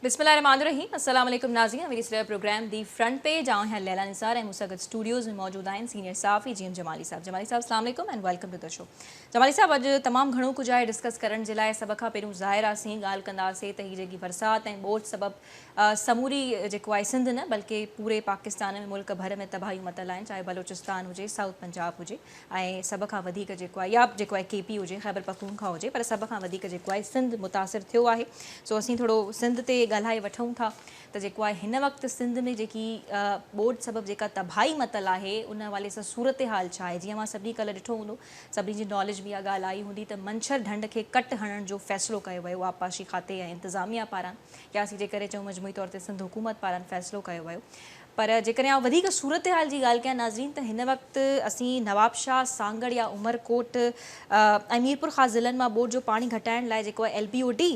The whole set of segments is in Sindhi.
بسم الله الرحمٰن الرحيم السلام عليڪم ناظرين اوهين ڏسي رهيا پروگرام the front page آئون آهيان ليلا نثار ۽ مون سان گڏ اسٽوڊيوز ۾ موجود آهن سينيئر صحافي جي ايم جمالي صاحب جمالي صاحب السلام عليڪم ۽ welcome to the show Jamali صاحب اڄ تمام گهڻو ڪجهه آهي ڊسڪس ڪرڻ جي لاء سڀ کان پهريون ظاهر آهي اسين ڳالهه ڪنداسين ته هي جيڪي برسات ۽ ٻوڏ سبب سموري جيڪو آهي سنڌ نه بلڪه پوري پاڪستان ۾ ملڪ ڀر ۾ تباهيون متل آهن چاهي بلوچستان هجي سائوٿ پنجاب هجي ۽ سڀ کان وڌيڪ جيڪو آهي يا جيڪو آهي ڪي پي هجي خيبر پختونخوا هجي پر سڀ کان وڌيڪ جيڪو آهي سنڌ متاثر ٿيو آهي سو اسين ٿورو سنڌ تي ڳالهائي وٺون ٿا ته جيڪو آهي هن وقت سنڌ ۾ جيڪي ٻوڏ سبب جيڪا تباهي متل آهي ان حوالي سان صورتحال ڇا آهي جيئن اوهان سڀني ڪلهه ڏٺو هوندو سڀني جي ناليج ۾ اها ڳالهه آئي هوندي ته منڇر ڍنڍ کي ڪٽ هڻڻ جو فيصلو ڪيو ويو آبپاشي کاتي ۽ انتظاميا پاران يا اسين جيڪڏهن چئون مجموعي طور تي سنڌ حڪومت پاران فيصلو ڪيو ويو پر جيڪڏهن آئون وڌيڪ صورتحال جي ڳالهه ڪيان ناظرين ته هن وقت اسين نوابشاهه، سانگهڙ يا عمرڪوٽ ۽ ميرپورخاص ضلعن مان ٻوڏ جو پاڻي گهٽائڻ لاء جيڪو ايل بي او ڊي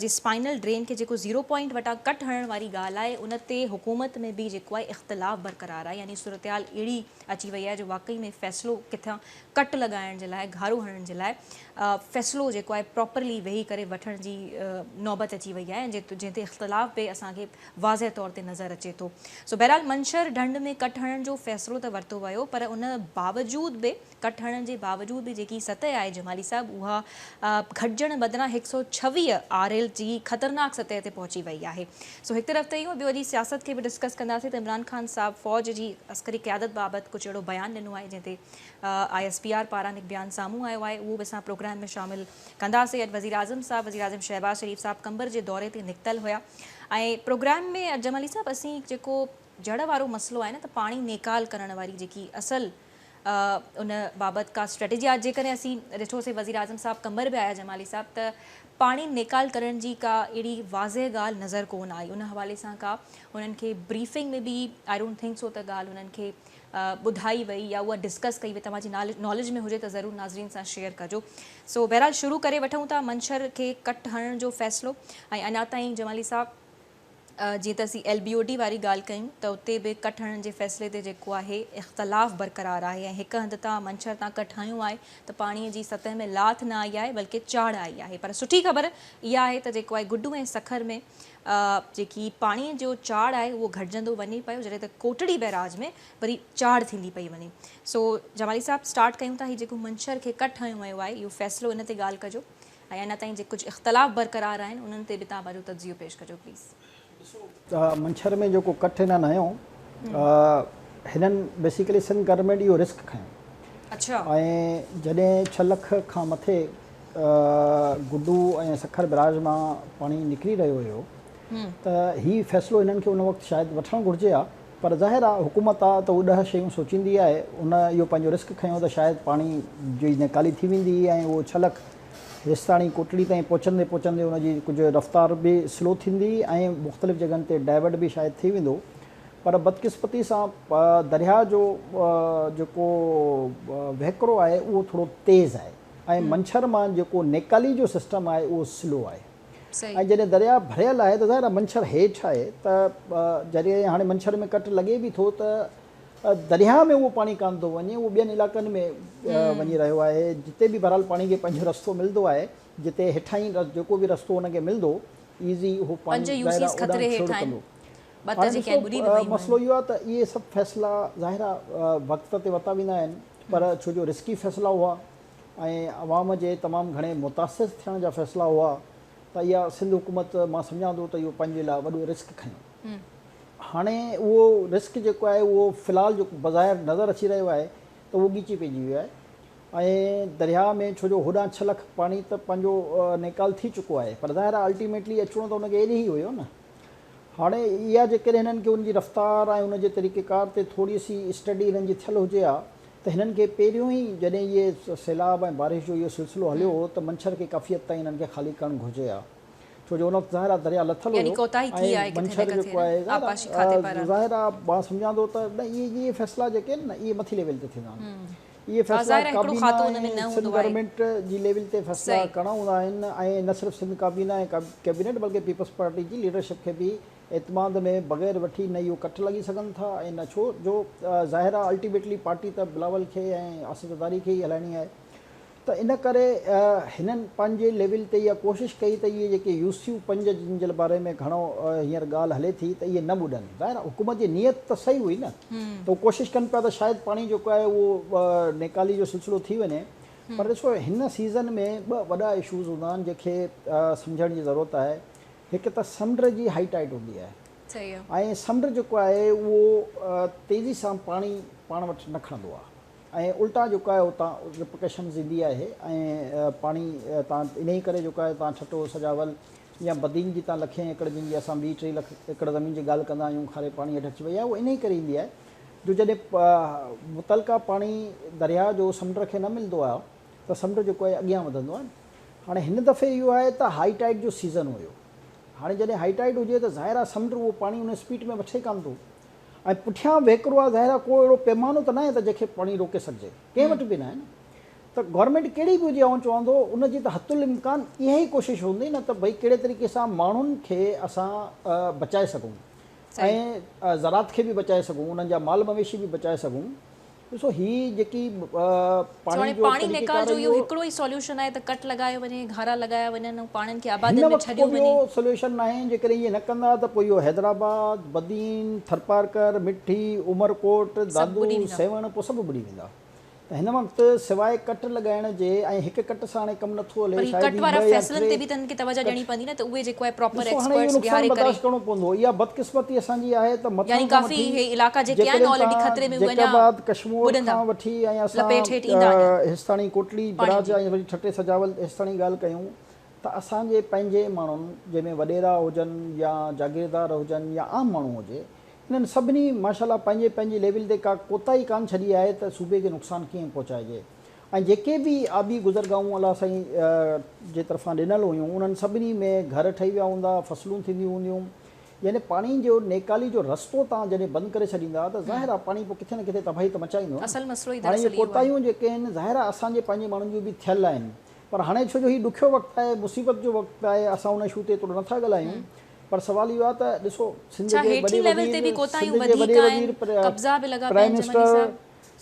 جي اسپائنل ڊرين کي جيڪو زيرو پوائنٽ وٽان ڪٽ هڻڻ واري ڳالهه آهي ان تي حڪومت ۾ به جيڪو آهي اختلاف برقرار آهي يعني صورتحال اهڙي اچي وئي آهي جو واقعي ۾ فيصلو ڪٿان ڪٽ لڳائڻ جي لاء گهارو هڻڻ جي لاء فيصلو جيڪو آهي پراپرلي ويهي ڪري وٺڻ جي نوبت اچي وئي آهي ۽ جنهن تي اختلاف به اسان کي واضح طور تي نظر اچي ٿو. سو بهرحال منڇر ڍنڍ ۾ ڪٽ هڻڻ جو فيصلو ته ورتو ويو پر ان باوجود به ڪٽ هڻڻ جي باوجود به جيڪي سطح آهي جمالي صاحب اها گهٽجڻ بدران هڪ سئو ڇويهه آر ايل جي خطرناڪ سطح تي پهچي وئي آهي. سو هڪ طرف ته اهو ٻيو اڄ سياست کي به ڊسڪس ڪنداسين ته عمران خان صاحب فوج جي عسڪري قيادت بابت ڪجهه اهڙو بيان ڏنو آهي جنهن تي I S P R پاران هڪ بيان سامهون آيو آهي اهو به اسان پروگرام ۾ شامل ڪنداسين اڄ وزيراعظم صاحب وزيراعظم شهباز شريف صاحب قمبر جي دوري تي نڪتل هيا ۽ پروگرام ۾ اجم علي صاحب اسين جيڪو جڙ وارو مسئلو آهي نه ته پاڻي نيڪال ڪرڻ واري جيڪي اصل ان بابت ڪا اسٽريٽجي آهي جيڪڏهن اسين ڏٺوسين وزيراعظم صاحب قمبر به آيا جمالي صاحب ته پاڻي نيڪال ڪرڻ جي ڪا اهڙي واضح ڳالهه نظر ڪون آئي ان حوالي سان ڪا انهن کي بريفنگ ۾ به I don't think سو ته ڳالهه انهن کي ٻڌائي وئي يا اها ڊسڪس ڪئي وئي توهان جي ناليج ۾ هجي ته ضرور ناظرين سان شيئر ڪجو سو بهرحال شروع ڪري وٺون ٿا منڇر کي ڪٽ هڻڻ جو فيصلو ۽ اڃا تائين جمالي صاحب جيئن ته اسين ايل بي او ڊي واري ڳالهه ڪيون ته اتي به ڪٽ هڻڻ جي فيصلي تي جيڪو آهي اختلاف برقرار آهي ۽ هڪ هنڌ تان منڇر تان ڪٽ هنيو آهي ته پاڻي جي سطح ۾ لاٿ نه آئي آهي بلڪه چاڙهه آئي آهي پر سٺي خبر اها آهي ته جيڪو آهي گڊو ۽ سکر ۾ جيڪي پاڻي جو چاڙهه آهي اهو گهٽجندو وڃي پيو جڏهن ته ڪوٽڙي بئراج ۾ وري چاڙهه ٿيندي پئي وڃي سو جمالي صاحب اسٽارٽ ڪيون ٿا هي جيڪو منڇر کي ڪٽ هنيو ويو آهي اهو فيصلو ان تي ڳالهه ڪجو ۽ اڃا تائين جيڪي ڪجهه اختلاف برقرار آهن انهن تي به توهان پنهنجو تجزيو پيش ڪجو پليز. ڏسو منڇر ۾ جيڪو ڪٽ هنن هنيو هنن بيسيڪلي سنڌ گورنمينٽ اهو رسڪ کنيو ۽ جڏهن ڇهه لک کان مٿي گڊو ۽ سکر بئراج مان پاڻي نڪري رهيو هيو ته هي فيصلو هنن کي ان وقت شايد وٺڻ گهرجي ها پر ظاهر آ حڪومت آ ته هو ڏهه شيون سوچيندي آهي ان اهو پنهنجو رسڪ کنيو ته شايد پاڻي جي نيڪالي ٿي ويندي ۽ اهو ڇهه لک هيستاڻي ڪوٽڙي تائين پهچندي پهچندي ان جي ڪجهه رفتار به سلو ٿيندي ۽ مختلف جڳهن تي ڊائيورٽ به شايد ٿي ويندو پر بدقسمتي سان درياهه جو جيڪو وهڪرو آهي اهو ٿورو تيز آهي ۽ منڇر مان جيڪو نيڪالي جو سسٽم آهي اهو سلو آهي ۽ جڏهن درياء ڀريل آهي ته ظاهر آهي منڇر هيٺ آهي ته جڏهن هاڻي منڇر ۾ ڪٽ لڳي به ٿو ته درياء ۾ اهو پاڻي ڪانه ٿو وڃي اهو ٻين علائقن ۾ وڃي رهيو آهي جتي به بهرحال پاڻي کي پنهنجو رستو ملندو آهي جتي هيٺائين جيڪو به رستو ان کي ملندو ايزي اهو پاڻي ظاهر آهي اوڏانهن ڇوڙ ڪندو. هاڻي ڏسو مسئلو اهو آهي ته اهي سڀ فيصلا ظاهر آهي وقت تي ورتا ويندا آهن پر ڇو جو رسڪي فيصلا هئا ۽ عوام جي تمام گهڻي متاثر ٿيڻ جا فيصلا هئا ته اها سنڌ حڪومت مان سمجهان ٿو ته اهو پنهنجي لاء وڏو رسڪ کنيو. هاڻي اهو رسڪ جيڪو آهي اهو في الحال جيڪو بظاهر نظر اچي رهيو آهي ته اهو ڳيچي پئجي ويو آهي ۽ درياهه ۾ ڇو جو هوڏانهن ڇهه لک پاڻي ته پنهنجو نيڪال ٿي چڪو آهي پر ظاهر آهي الٽيميٽلي اچڻو ته ان کي ايڏي ئي هيو نه. هاڻي اها جيڪڏهن هنن کي ان جي رفتار ۽ ان جي طريقيڪار تي ٿوري سي اسٽڊي هنن جي ٿيل هجي ها ته هنن کي پهريون ئي جڏهن اهي سيلاب ۽ بارش جو اهو سلسلو هليو هو ته منڇر کي ڪافي حد تائين هنن کي خالي ڪرڻ گهرجي ها ڇو جو ان وقت ظاهر آهي درياء لٿل هيو ۽ منڇر جيڪو آهي ظاهر آهي مان سمجهان ٿو ته نه اهي اهي فيصلا جيڪي آهن نه اهي مٿي ليول تي ٿيندا آهن اهي فيصلا ڪابينا ۽ سنڌ گورنمينٽ جي ليول تي فيصلا ڪرڻا هوندا آهن ۽ نه صرف سنڌ ڪابينا ۽ ڪيبينيٽ بلڪه پيپلز پارٽي جي ليڊرشپ کي به اعتماد ۾ بغير وٺي نه اهو ڪٺ لڳي سگهن ٿا ۽ نه ڇو جو ظاهر آهي الٽيميٽلي پارٽي ته بلاول کي ۽ آصف زرداري کي ئي هلائڻي آهي ته ان ڪري هنن پنهنجي ليول تي اها ڪوشش ڪئي ته اهي جيڪي يو سيون 5 جن جي باري ۾ گهڻو هينئر ڳالهه هلي ٿي ته اهي نه ٻڏن. ظاهر آهي حڪومت جي نيت ته صحيح هئي نه ته هو ڪوشش ڪن پيا ته شايد پاڻي جيڪو آهي اهو نيڪالي جو سلسلو ٿي وڃي پر ڏسو هن سيزن ۾ ٻه وڏا اشوز هوندا آهن جنهن کي سمجهڻ جي ضرورت آهي. هڪ ته سمنڊ جي هائي ٽائيڊ هوندي آهي ۽ سمنڊ جيڪو آهي اهو تيزي سان پاڻي پاڻ وٽ نه کڻندو آهي ۽ الٽا جيڪو آهي اتان رپڪشنز ايندي آهي ۽ پاڻي تان انهي ڪري جيڪو آهي تان ٺٽو سجاول يا بدين جي تان لکين ايڪڙ جن جي اسان 20 30 لک ايڪڙ زمين جي ڳالهه ڪندا آهيون کاري پاڻي هيٺ اچي وئي آهي اهو انهي ڪري ايندي آهي جو جڏهن متعلقه پاڻي درياهه جو سمنڊ کي نه ملندو آهي ته سمنڊ جيڪو آهي اڳيان وڌندو آهي هاڻي هن دفعي اهو آهي ته هائي ٽائيڊ جو سيزن هيو هاڻي جڏهن هائي ٽائيڊ هجي ته ظاهر آهي سمنڊ اهو پاڻي ان اسپيڊ ۾ وٺي ڪانه ٿو ۽ پٺيان وهڪرو آهي ظاهر آهي ڪو اهڙو پيمانو ته ناهي ته جنهن کي پاڻي روڪي سگهجي ڪنهن وٽ به ناهي نه ته گورنمينٽ ڪهڙي به هجي آئون چوان ٿو ان جي ته حت الامڪان اها ئي ڪوشش هوندي نه ته ڀئي ڪهڙي طريقي سان ماڻهن کي اسان بچائي سگهون ۽ زراعت کي به بچائي سگهون انهن جا مال مويشي به بچائي سگهون. ڏسو هي جيڪي پاڻي جو پاڻي نيڪال جو اهو هڪڙو ئي سوليوشن آهي ته ڪٽ لڳايو وڃي، گهارا لڳايا وڃن ۽ پاڻين کي آبادين ۾ ڇڏيو وڃي. هن وقت ڪو ٻيو سوليوشن ناهي، جيڪڏهن ائين نه ڪندا ته پوء اهو حيدرآباد، بدين، ٿرپارڪر، مٺي، عمرڪوٽ، دادو، سيوهڻ پوء سڀ ٻڏي ويندا. ته هن وقت سواء ڪٽ لڳائڻ جي ۽ هڪ ڪٽ سان هاڻي ڪم نٿو هلي پر هي شايد ڪٽ هي وارا ٻه يا فيصلن ٽي تي به ته هنن کي توجه ڪٽ ڏيڻي پوندي نه ته اهي جيڪو آهي پراپر ڏسو هاڻي اهو ايڪسپرٽس نقصان بيهاري ڪري برداشت ڪرڻو پوندو اها بدقسمتي اسان جي آهي ته مٿان يعني کان ڪافي وٺي هي علائقا جيڪي آهن جيڪڏهن آلريڊي توهان خطري ۾ اهي جيڪب اڃا آباد ڪشمور ٻڏندا کان وٺي ۽ اسان لپيٽ هيٺ ايندا اڃا هيستاڻي ڪوٽڙي پاڻي براج جي. ۽ وري ٺٽي سجاول هيستاڻي ڳالهه ڪيون ته اسان جي پنهنجي ماڻهن جنهن ۾ وڏيرا هجن يا جاگيردار هجن يا عام ماڻهو هجي انهن سڀني ماشاء الله پنهنجي پنهنجي ليول تي ڪا ڪوتاهي ڪانه ڇڏي آهي ته صوبي کي نقصان ڪيئن پهچائجي ۽ جيڪي به آبي گذرگاهون الله سائين جي طرفان ڏنل هيون انهن سڀني ۾ گهر ٺهي ويا هوندا فصلون ٿينديون هونديون يعني پاڻي جو نيڪالي جو رستو تان جڏهن بند ڪري ڇڏيندا ته ظاهر آهي پاڻي پوء ڪٿي نه ڪٿي تباهي ته مچائيندو نه اصل مسئلو ئي هاڻي اهي دراصل اهو آهي. ڪوتاهيون جيڪي آهن ظاهر آهي اسان جي پنهنجي ماڻهن جون به ٿيل آهن پر هاڻي ڇو جو هي ڏکيو وقت آهي مصيبت جو وقت آهي اسان ان اشو تي ايترو نٿا ڳالهايون پر سوال اهو آهي ته ڏسو سنڌ ڇا جي وڏي هيٺين ليول تي وزير به ڪوتاهيون سنڌ جي وڌيڪ وڏي آهن وزير قبضا به لڳا پيا پرائم آهن جمالي منسٽر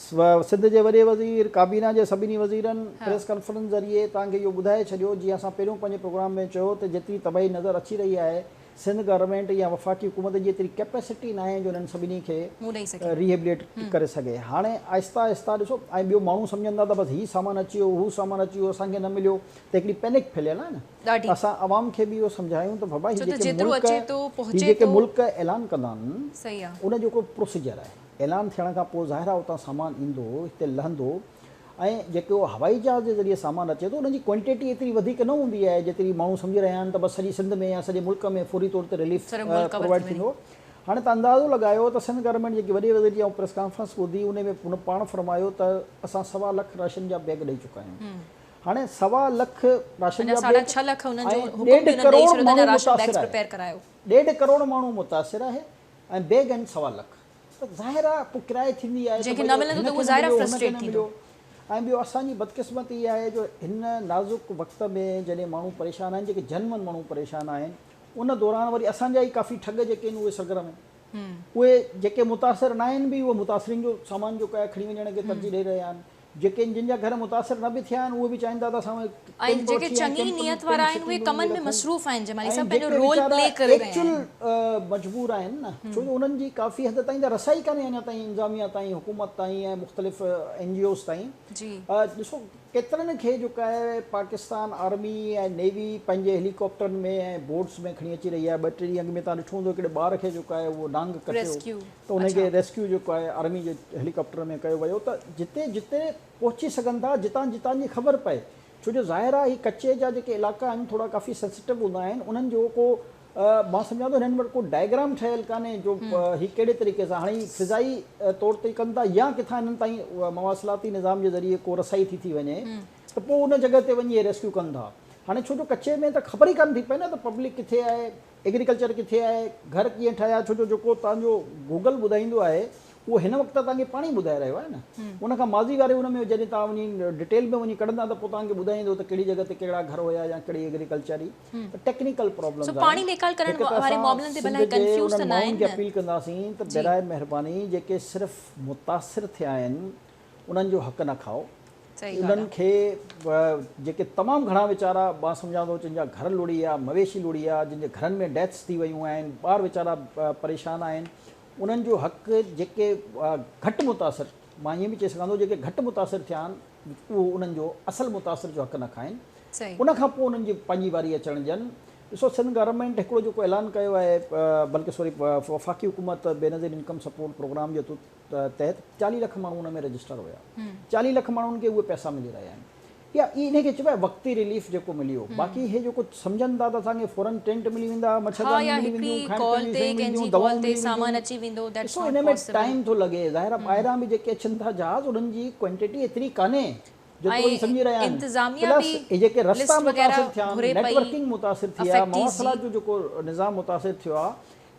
صاحب. سنڌ جي وڏي وزير ڪابينا جي سڀني وزيرن پريس ڪانفرنس ذريعي توهان کي اهو ٻڌائي ڇڏيو جيئن اسان پهريون پنهنجي پروگرام ۾ چيو ته جيتري تباهي نظر اچي رهي آهي سنڌ گورنمينٽ يا وفاقي حڪومت جي ايتري ڪيپيسٽي ناهي جو انهن سڀني کي منهن ڏئي سگهي. ريهيبليٽ ڪري سگهي. هاڻي آهسته آهسته ڏسو ۽ ٻيو ماڻهو سمجهن ٿا ته بس هي سامان اچي ويو هو سامان اچي ويو اسان کي نه مليو ته هڪڙي پينڪ ڦهليل آهي نه ڏاڍي. اسان عوام کي به اهو سمجهايون ته بابا هي ڇو ته جيڪي جيترو ملڪ اچي ٿو هي پهچي جيڪي ٿو. ملڪ اعلان ڪندا آهن صحيح آ. ان جو هڪڙو پروسيجر آهي اعلان ٿيڻ کان پوء ظاهر آهي اتان سامان ايندو هتي لهندو ۽ جيڪو هوائي جهاز جي ذريعي سامان اچي ٿو ان جي ڪوانٽيٽي ايتري وڌيڪ نه هوندي آهي جيتري ماڻهو سمجهي رهيا آهن ته بس سڄي سنڌ ۾ يا سڄي ملڪ ۾ فوري طور تي رليف سڄو ملڪ ڪور پرووائيڊ ٿي وڃي. ٿيندو. هاڻي ته اندازو لڳايو ته سنڌ گورنمينٽ جيڪي وڏي وزير جي آئون پريس ڪانفرنس ٻڌي ان ۾ هن پاڻ فرمايو ته اسان سوا لک راشن جا بيگ ڏئي چڪا آهيون هاڻي سوا لک راشن اڃا جا ساڍا بيگ ڇهه لک انهن جو ۽ حڪم ڏيڍ به انهن ڏئي ڪروڙ ڇڏيو ته اڃا ماڻهو راشن بيگز متاثر آهي پريپيئر ڪرايو. ڏيڍ ڪروڙ ماڻهو متاثر آهي ۽ بيگ آهن سوا لک ته ظاهر آهي پوء ڪرائي ٿيندي آهي ته جنهن کي ڀئي نه ملندو هن ته اهو کي نه ظاهر آهي مليو هن کي فرسٽريٽ نه ٿيندو. مليو ۽ ٻيو اسان جي بدقسمتي اها آهي جو هن نازڪ وقت ۾ جڏهن ماڻهو پريشان آهن جيڪي جنمن ماڻهو پريشان آهن ان دوران وري اسان جا ئي ڪافي ٺڳ جيڪي آهن اهي سرگرم آهن اهي جيڪي متاثر نه آهن به اهي متاثرين جو سامان جيڪو آهي کڻي وڃڻ کي ترجيح ڏئي رهيا آهن جيڪي جن جا گهر متاثر نه به ٿيا آهن اهي به چاهين ٿا ته اسان ۽ ڪيمپ جيڪي وٺي ۽ چڱي ڪيمپ نيت ٽينٽ وارا آهن سٽي اهي ۾ ڪمن وڃي ۾ رکون مصروف آهن جمالي ۽ صاحب پنهنجو جيڪي رول ويچارا پلي ڪري رهيا ايڪچوئل آهن. مجبور آهن نه ڇو جو انهن جي ڪافي حد تائين ته رسائي ڪانهي اڃا تائين انتظاميا تائين حڪومت تائين ۽ مختلف اين جي اوز تائين جي. ڏسو ڪيترن کي جيڪو آهي پاڪستان آرمي ۽ نيوي پنهنجي هيلي ڪاپٽرن ۾ ۽ بوٽس ۾ کڻي اچي رهي آهي ٻه ٽي ڏينهن اڳ ۾ توهان ڏٺو هوندو هڪڙي ٻار کي جيڪو آهي اهو نانگ ڪٽيو ريسڪيو ته ان کي اڇا. ريسڪيو جيڪو آهي آرمي جي هيلي ڪاپٽر ۾ ڪيو ويو ته جتي جتي پهچي سگهن ٿا جتان جتان جي خبر پئي ڇو جو ظاهر آهي هي ڪچي جا جيڪي علائقا آهن ٿورا ڪافي سينسيٽو هوندا آهن انهن جو ڪو مان سمجهان ٿو هنن وٽ ڪو ڊائگرام ٺهيل ڪانهي جو هي ڪهڙي طريقي سان هاڻي فضائي طور تي ڪن ٿا يا ڪٿان هنن تائين مواصلاتي نظام جي ذريعي ڪو رسائي ٿي ٿي وڃي ته پوء ان جڳهه تي وڃي ريسڪيو ڪن ٿا هاڻي ڇو جو ڪچي ۾ ته خبر ئي ڪانه ٿي پئي نه ته پبلڪ ڪٿي آهي ايگريڪلچر ڪٿي آهي گهر ڪيئن ٺاهيا ڇو جو جيڪو توهان جو گوگل ٻڌائيندو آهي اهو هن وقت ته توهان کي پاڻي ٻڌائي رهيو آهي نه ان کان ماضي واري ان ۾ جڏهن توهان وڃي ڊيٽيل ۾ وڃي ڪڍندا ته پوء توهان کي ٻڌائيندو ته ڪهڙي جڳهه تي ڪهڙا گهر هيا يا ڪهڙي ايگريڪلچر هئي ته ٽيڪنيڪل سو پرابلمز پاڻي آهن نيڪال ڪرڻ هڪ ته واري اسان معاملن تي سنڌ ڀلا هي جي ڪنفيوز ته انهن نه ماڻهن آهن کي نه اپيل ڪنداسين ته جي. براء مهرباني جيڪي صرف متاثر ٿيا آهن انهن جو حق نه کائو. انهن کي جيڪي تمام گهڻا ويچارا مان سمجهان ٿو جن جا گهر لڙي ويا، مويشي لڙي ويا، جن جي گهرن ۾ ڊيٿس ٿي ويون آهن، ٻار ويچارا پريشان آهن، انهن جو حق جيڪي گهٽ متاثر مان ائين به چئي سگهان ٿو جيڪي گهٽ متاثر ٿيا آهن اهو انهن جو اصل متاثر جو حق نه کائن ان کان پوء انهن جي پنهنجي واري اچڻ ڏين. ڏسو سنڌ گورنمينٽ هڪڙو جيڪو اعلان ڪيو آهي بلڪه سوري وفاقي حڪومت بينظير انڪم سپورٽ پروگرام جي تحت 40 لک ماڻهو ان ۾ رجسٽر هيا 40 لک ماڻهن کي اهي پئسا ملي رهيا آهن يا ان کي چئبو آهي وقتي رليف جيڪو ملي ويو باقي هي جيڪو سمجهن ٿا ته اسان کي فورن ٽينٽ ملي ويندا مڇردانيون ملي وينديون کائڻ پيئڻ جون شيون ملي وينديون دوائون ملي وينديون ڏسو ان ۾ ٽائيم ٿو لڳي ظاهر آهي ٻاهران به جيڪي اچن ٿا جهاز انهن جي ڪوانٽيٽي ايتري ڪانهي جيترو هي سمجهي رهيا آهن پلس هي جيڪي رستا متاثر ٿيا آهن نيٽورڪنگ متاثر ٿي آهي مواصلات جو جيڪو نظام متاثر ٿيو آهي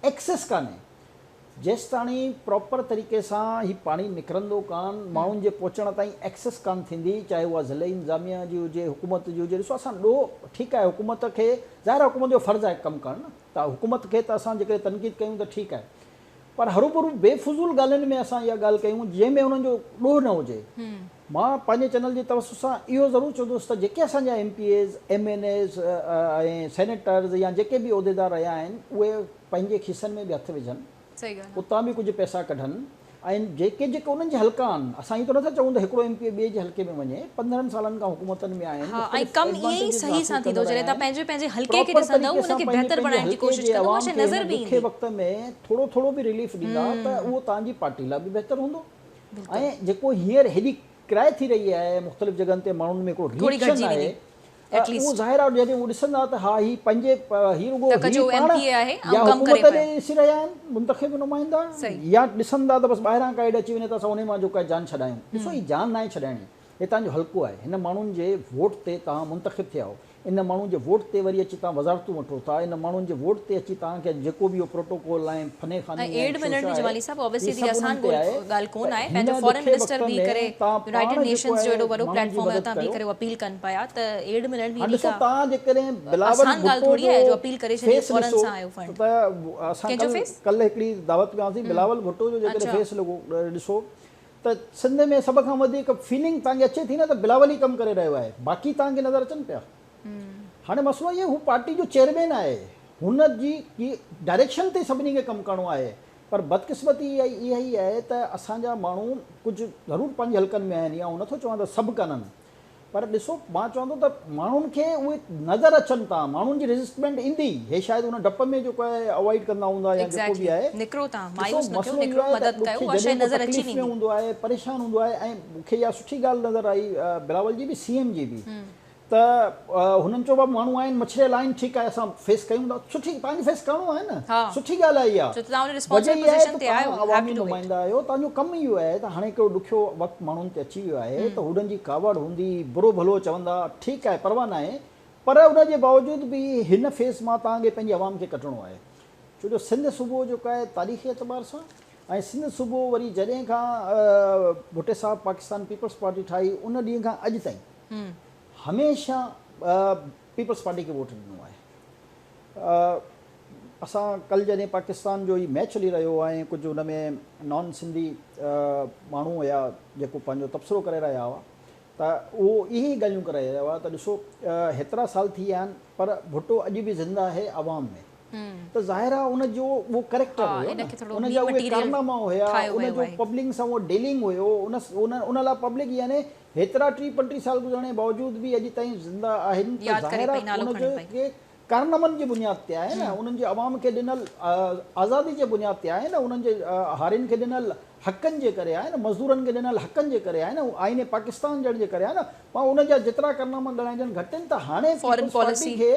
ايڪسيس ڪانهي جيستاڻي پراپر طريقي سان هي پاڻي نڪرندو ڪان، ماڻهن جي پهچڻ تائين ايڪسيس ڪان ٿيندي، چاهي اها ضلعي انتظاميا جي هجي، حڪومت جي هجي، ڏسو اسان ڏوهه ٺيڪ آهي حڪومت کي ظاهر آهي حڪومت جو فرض آهي ڪم ڪرڻ ته حڪومت کي ته اسان جيڪڏهن تنقيد ڪيون ته ٺيڪ آهي پر هروڀرو بي فضول ڳالهين ۾ اسان اها ڳالهه ڪيون جنهن ۾ انهن جو ڏوهه نه هجي. مان پنهنجي چينل جي توسط سان اهو ضرور چوندس ته جيڪي اسان جا M P As, M N As ۽ senators يا جيڪي به عهديدار رهيا آهن اهي پنهنجي کيسن ۾ به هٿ وجهن، اتان به ڪجهه پئسا ڪڍن ۽ جيڪي جيڪي انهن جي حلقا آهن، اسان ائين ته نٿا چئون ته هڪڙو ايم پي اي ٻئي جي حلقي ۾ وڃي، 15 سالن کان حڪومتن ۾ آهن، مختلف ايڊوانٽيجز حاصل ڪندا رهيا آهن، پراپر طريقي سان پنهنجي پنهنجي حلقي جي عوام کي هن ڏکي وقت ۾ ٿورو ٿورو به رليف ڏيندا ته اهو توهان جي پارٽي لاء به بهتر هوندو ۽ جيڪو هينئر هيڏي ڪرائي ٿي رهي آهي مختلف جڳهن تي ماڻهن ۾ هڪڙو ريئڪشن آهي اهو ظاهر آهي جڏهن هو ڏسندا ته ها هي پنهنجي هي رڳو هي پاڻ يا حڪومت ڏي ڏسي رهيا آهن منتخب نمائندا يا ڏسندا ته بس ٻاهران ڪا ايڊ اچي وڃي ته اسان انهي مان جو ڪا جان ڇڏايون ڏسو هي جان ناهي ڇڏائڻي هي توهان جو حلقو آهي هن ماڻهن جي ووٽ تي توهان منتخب ٿيا آهيو ان ماڻهو جي ووٽ تي وري اچي توهان وزارتون وٺو ٿا، ان ماڻهن جي ووٽ تي اچي توهان کي اڄ جيڪو به اهو پروٽوڪول ۽ فني خاني ۽ ايڊ ۽ ملڻ شوشا به آهي، جمالي صاحب هي اوبويسلي سڀ آسان انهن تي آهي ڳالهه ته ڪون آهي هن پنهنجو فارن ڏکي منسٽر وقت به ۾ ڪري توهان پاڻ يونائيٽيڊ جيڪو نيشنز جو آهي ايڏو وڏو ماڻهن پليٽ جي فارم آهي مدد اتان به ڪيو. ڪري اپيل ڪن پيا ته ايڊ ملڻ به هاڻ ايڏي ڏسو ڪا توهان جيڪڏهن بلاول آسان ڳالهه ڀٽو ٿوري جو آهي جو اپيل ڪري ڇڏي فيس فورن ڏسو سان آيو فنڊ ته اسان ڪنهن جو ڪل فيس؟ ڪل هڪڙي دعوت ۾ هئاسين بلاول ڀٽو جو جيڪڏهن اڇا فيس لڳو ڏسو ته سنڌ ۾ سڀ کان وڌيڪ فيلنگ توهان کي اچي ٿي نه ته بلاول ئي ڪم ڪري رهيو آهي باقي توهان کي نظر اچن پيا هاڻي مسئلو اهي هو پارٽي جو چيئرمين آهي هن جي ڊائريڪشن تي سڀني کي ڪم ڪرڻو آهي پر بدقسمتي اها ئي آهي ته اسان جا ماڻهو ڪجهه ضرور پنهنجي حلقن ۾ آهن يا آئون نٿو چوان ته سڀ ڪانهن پر ڏسو مان چوان ٿو ته ماڻهن کي اهي نظر اچن ٿا ماڻهن جي ريزسٽمينٽ ايندي هي شايد ان ڊپ ۾ جيڪو آهي اوائڊ ڪندا هوندا يا جيڪو به آهي نڪرو تان ڏسو مايوس نه ٿيو مسئلو اهو نڪرو آهي ته مدد ڪيو ڏکي اها شيء جڏهن ڪو نظر اچي تڪليف ۾ ويندي. هوندو آهي پريشان هوندو آهي ۽ مون کي اها سٺي ڳالهه نظر آئي بلاول جي به سي ايم جي به ته هنن چيو بابا ماڻهو آهن مڇريل آهن ٺيڪ آهي اسان فيس ڪيون ٿا سٺي توهان کي فيس ڪرڻو آهي نه سٺي ڳالهه آهي اها ڇو ته توهان ان وجه ريسپانسبل اها آهي پوزيشن ته تي آهيو توهان you have عوامي ٽو do it. نمائندا آهيو توهان جو ڪم اهو آهي ته هاڻي هڪڙو ڏکيو وقت ماڻهن تي اچي ويو آهي ته هنن جي ڪاوڙ هوندي برو ڀلو چوندا ٺيڪ آهي پرواهه ناهي پر ان جي باوجود به هن فيس مان توهان کي پنهنجي عوام کي ڪڍڻو آهي ڇو جو سنڌ صوبو جيڪو آهي تاريخي اعتبار سان ۽ سنڌ صوبو وري جڏهن کان ڀٽي صاحب پاڪستان پيپلز پارٽي ٺاهي ان ڏينهن کان اڄ تائين هميشه پيپلز پارٽي کي ووٽ ڏنو آهي. اسان ڪل جڏهن پاڪستان جو هي ميچ هلي رهيو هو ۽ ڪجهه ان ۾ نان سنڌي ماڻهو هيا جيڪو پنهنجو تبصرو ڪري رهيا هئا ته اهو اهي ئي ڳالهيون ڪري رهيا هئا ته ڏسو هيترا سال ٿي ويا آهن پر ڀٽو اڄ به زنده آهي عوام ۾ ته ظاهر آهي ان جو اهو ڪريڪٽر هيو نه ان جا اهي ڪارناما هيا ان جو پبلڪ سان اهو ڊيلنگ هيو ان ان لاء پبلڪ يعني هيترا 30 35 سال گذرڻ جي باوجود به اڄ تائين زنده آهن ته ظاهر آهي ان جو ڪي ڪارنامن جي بنياد تي آهي نه انهن جي عوام کي ڏنل آزادي جي بنياد تي آهي نه انهن جي هارين کي ڏنل حقن جي ڪري آهي نه مزدورن کي ڏنل حقن جي ڪري آهي نه آئين پاڪستان ڏيڻ جي ڪري آهي نه مان ان جا جيترا ڪارناما ڳڻائجن گهٽ آهن ته هاڻي پيپلز پارٽي کي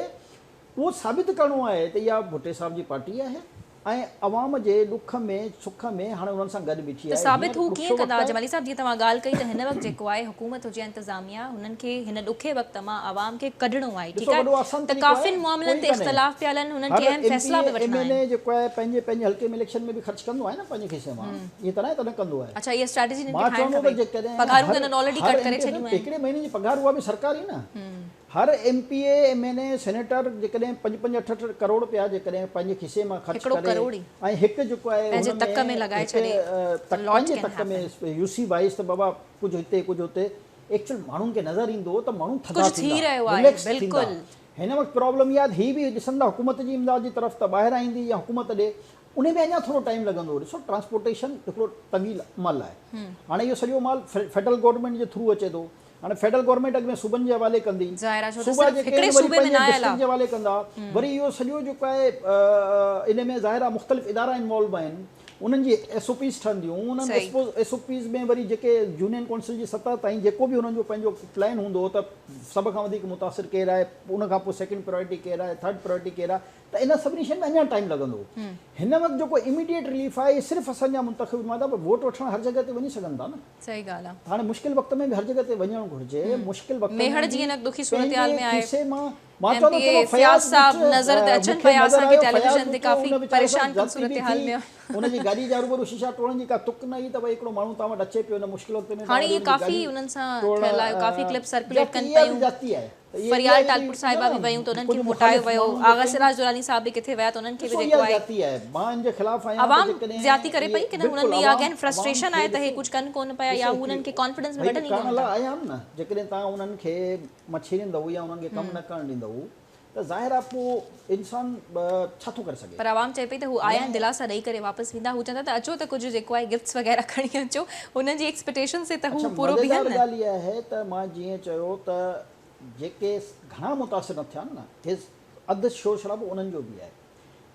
اهو ثابت ڪرڻو آهي ته اها ڀٽي صاحب جي پارٽي آهي ۽ عوام جي ڏک ۾ سک ۾ هاڻي انهن سان گڏ بيٺي ته آهي. ثابت هينئر هو ڪيئن ڏکيو وقت ڪندا آهي. جمالي صاحب جيئن توهان ڳالهه ڪئي ته هن وقت جيڪو آهي حڪومت هجي يا انتظاميا هنن کي هن ڏکي وقت مان عوام کي ڪڍڻو آهي ڏسو ٺيڪ آهي وڏو آسان ته طريقو آهي ڪافين معاملن ڪوئي تي ڪانهي اختلاف پيا هلن هنن هر کي اهم ايم پي فيصلا اي به ايم وٺڻا اين اي آهن. جيڪو آهي پنهنجي پنهنجي حلقي ۾ اليڪشن ۾ به خرچ ڪندو آهي نه پنهنجي کيسي مان ائين ته ناهي ته نه ڪندو آهي. اڇا اها اسٽريٽجي هنن کي مان ٺاهڻ چوان ٿو ته کپي جيڪڏهن پگهارون ته هر هنن آلريڊي هر ڪٽ ايم ڪري پي اي ڇڏيون آهن. هڪڙي مهيني جي پگهار اها به سرڪاري نه هر M P A, M N A, senator جيڪڏهن پنج پنج اٺ اٺ ڪروڙ رپيا جيڪڏهن پنهنجي کيسي مان خرچ هڪڙو ڪري ڪروڙ ئي ۽ هڪ جيڪو آهي پنهنجي هن تڪ ۾ ۾ لڳائي هڪ ڇڏي تڪ ته لاٽ پنهنجي ڪين تڪ ۾ هيپن. يو سي وائيز ته بابا ڪجهه هتي ڪجهه هتي ايڪچوئل ماڻهن کي نظر ايندو ته ماڻهو ٿڌا ٿيندا، رليڪس ٿيندا. هن وقت پرابلم اها آهي ته هي به ڏسندا حڪومت جي امداد جي طرف ته ٻاهران ايندي يا حڪومت ڏي، انهي ۾ اڃا ٿورو ٽائيم لڳندو. ڏسو ٽرانسپورٽيشن هڪڙو طويل عمل آهي. هاڻي اهو سڄو مال فيڊرل گورنمينٽ جي ٿرو اچي ٿو. هاڻي فيڊرل گورنمينٽ اڳ ۾ صوبن جي حوالي ڪندي، صوبا جيڪي آهن وري پنهنجي ڊسٽرڪٽ جي حوالي ڪندا، وري اهو سڄو جيڪو آهي ان ۾ ظاهر آهي مختلف ادارا انوالو آهن، انهن جي ايس او پيز ٺهنديون، انهن ايس او پيز ۾ وري جيڪي يونين ڪونسل جي سطح تائين جيڪو به انهن جو پنهنجو پلان هوندو ته سڀ کان وڌيڪ متاثر ڪير آهي، ان کان پوء سيڪنڊ پرائرٽي ڪير آهي، ٿرڊ پرائرٽي ڪير آهي ته انهن سڀني شين ۾ اڃا ٽائيم لڳندو. هن وقت جيڪو اميڊيٽ رليف آهي اهي صرف اسان جا منتخب نمائندا پر ووٽ وٺڻ هر جڳهه تي وڃي سگهن ٿا نه. صحيح ڳالهه آ. هاڻي مشڪل وقت ۾ به هر جڳهه تي وڃڻ گهرجي، مشڪل وقت ۾ ميهڙ جي هن ڏکي صورتحال ۾ آهي. کيسي مان مان چوندو چلو فياض صاحب نظر ته اچن پيا اسان کي ٽيليويزن تي ڪافي پريشان ڪن صورتحال ۾. ان جي گاڏي جا روبرو شيشا ٽوڙڻ جي ڪا تڪ نه هئي ته ڀئي هڪڙو ماڻهو توهان وٽ اچي پيو ان مشڪل وقت ۾ هاڻي اهي ڪافي انهن سان ٿيل آهي ڪافي ڪلپ سرڪيوليٽ ڪن پيون. فريال ٽالپر صاحبه به ويون ته انهن کي موٽايو ويو، آغا سراج دراني صاحب به ڪٿي ويا ته انهن کي به جيڪو آهي عوام زيادتي ڪري پئي ڪي نه انهن ۾ اها اگين فرسٽريشن آهي ته هي ڪجهه ڪن ڪونه پيا يا هو انهن کي ڪانفيڊنس ۾ وٺن ئي ڪونه ٿا. جيڪڏهن توهان انهن کي مڇيريندؤ يا انهن کي ڪم نه ڪرڻ ڏيندؤ ته ظاهر آهي پوء انسان ڇا ٿو ڪري سگهي. پر عوام چئي پئي ته هو آيا آهن دلاسا ڏئي ڪري واپس ويندا، هو چون ٿا ته اچو ته ڪجهه جيڪو آهي گفٽس وغيره کڻي اچو، انهن جي ايڪسپيڪٽيشنس تي ته هو پورو بيهن نه. مزيدار ڳالهه اها آهي ته مان جيئن چيو ته جيڪي گهڻا متاثر نه ٿيا آهن نه، هي اڌ شور شرابو انهن جو به آهي،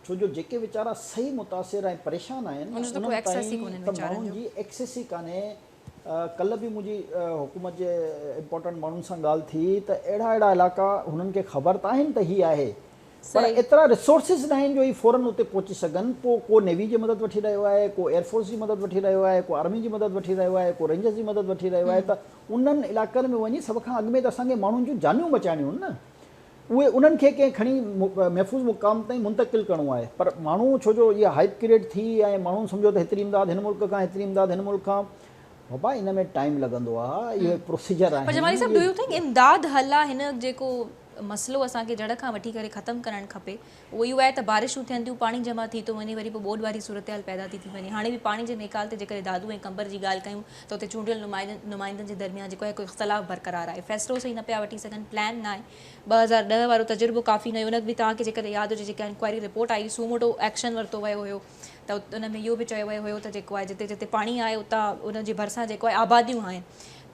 ڇو جو جيڪي ويچارا صحيح متاثر ۽ پريشان آهن انهن تائين ته ماڻهن جي ايڪسيس ئي ڪانهي. ڪلهه به منهنجي حڪومت جي امپورٽنٽ ماڻهن سان ڳالهه ٿي ته اهڙا اهڙا علائقا هنن کي خبر ته آهن ته هي آهي پر ايترا ريسورسز ناهن جو هي فورن اتي پهچي سگهن، پوء ڪو نيوي جي مدد وٺي رهيو آهي، ڪو ايئر فورس جي مدد وٺي رهيو آهي، ڪو آرمي جي مدد وٺي رهيو آهي، ڪو رينجرز جي مدد وٺي رهيو آهي ته انهن علائقن ۾ وڃي سڀ کان اڳ ۾ ته اسان کي ماڻهن جون جانيون بچائڻيون آهن نه، اهي انهن کي ڪنهن کڻي محفوظ مقام تائين منتقل ڪرڻو آهي پر ماڻهو ڇو جو اها هائپ ڪريئيٽ ٿي ۽ ماڻهن سمجهيو ته هيتري امداد هن ملڪ کان هيتري امداد هن ملڪ کان، بابا ان ۾ ٽائيم لڳندو آهي، اهي پروسيجر آهن. پر جمالي صاحب do you think امداد حل آهي؟ هن جيڪو مسئلو اسان کي جڙ کان وٺي ڪري ختم ڪرڻ کپي اهو اهو آهي ته بارشون ٿين ٿيون پاڻي جمع ٿي ٿو وڃي وري پوء ٻوڏ واري صورتحال پيدا ٿي ٿي وڃي هاڻي به پاڻي جي نيڪال تي جيڪڏهن دادو ۽ قمبر جي ڳالهه ڪيون ته اتي چونڊيل نمائندن جي درميان جيڪو آهي ڪو اختلاف برقرار آهي فيصلو صحيح نه پيا وٺي سگهن پلان ناهي 2010 وارو تجربو ڪافي نه هيو ان به توهان کي جيڪڏهن ياد هجي جيڪا انڪوائري رپورٽ آئي سوموٽو ايڪشن ورتو ويو هيو ته ان ۾ اهو به چيو ويو هيو ته جيڪو آهي جتي جتي پاڻي آهي اتان ان جي ڀرسان جيڪو آهي آباديون آهن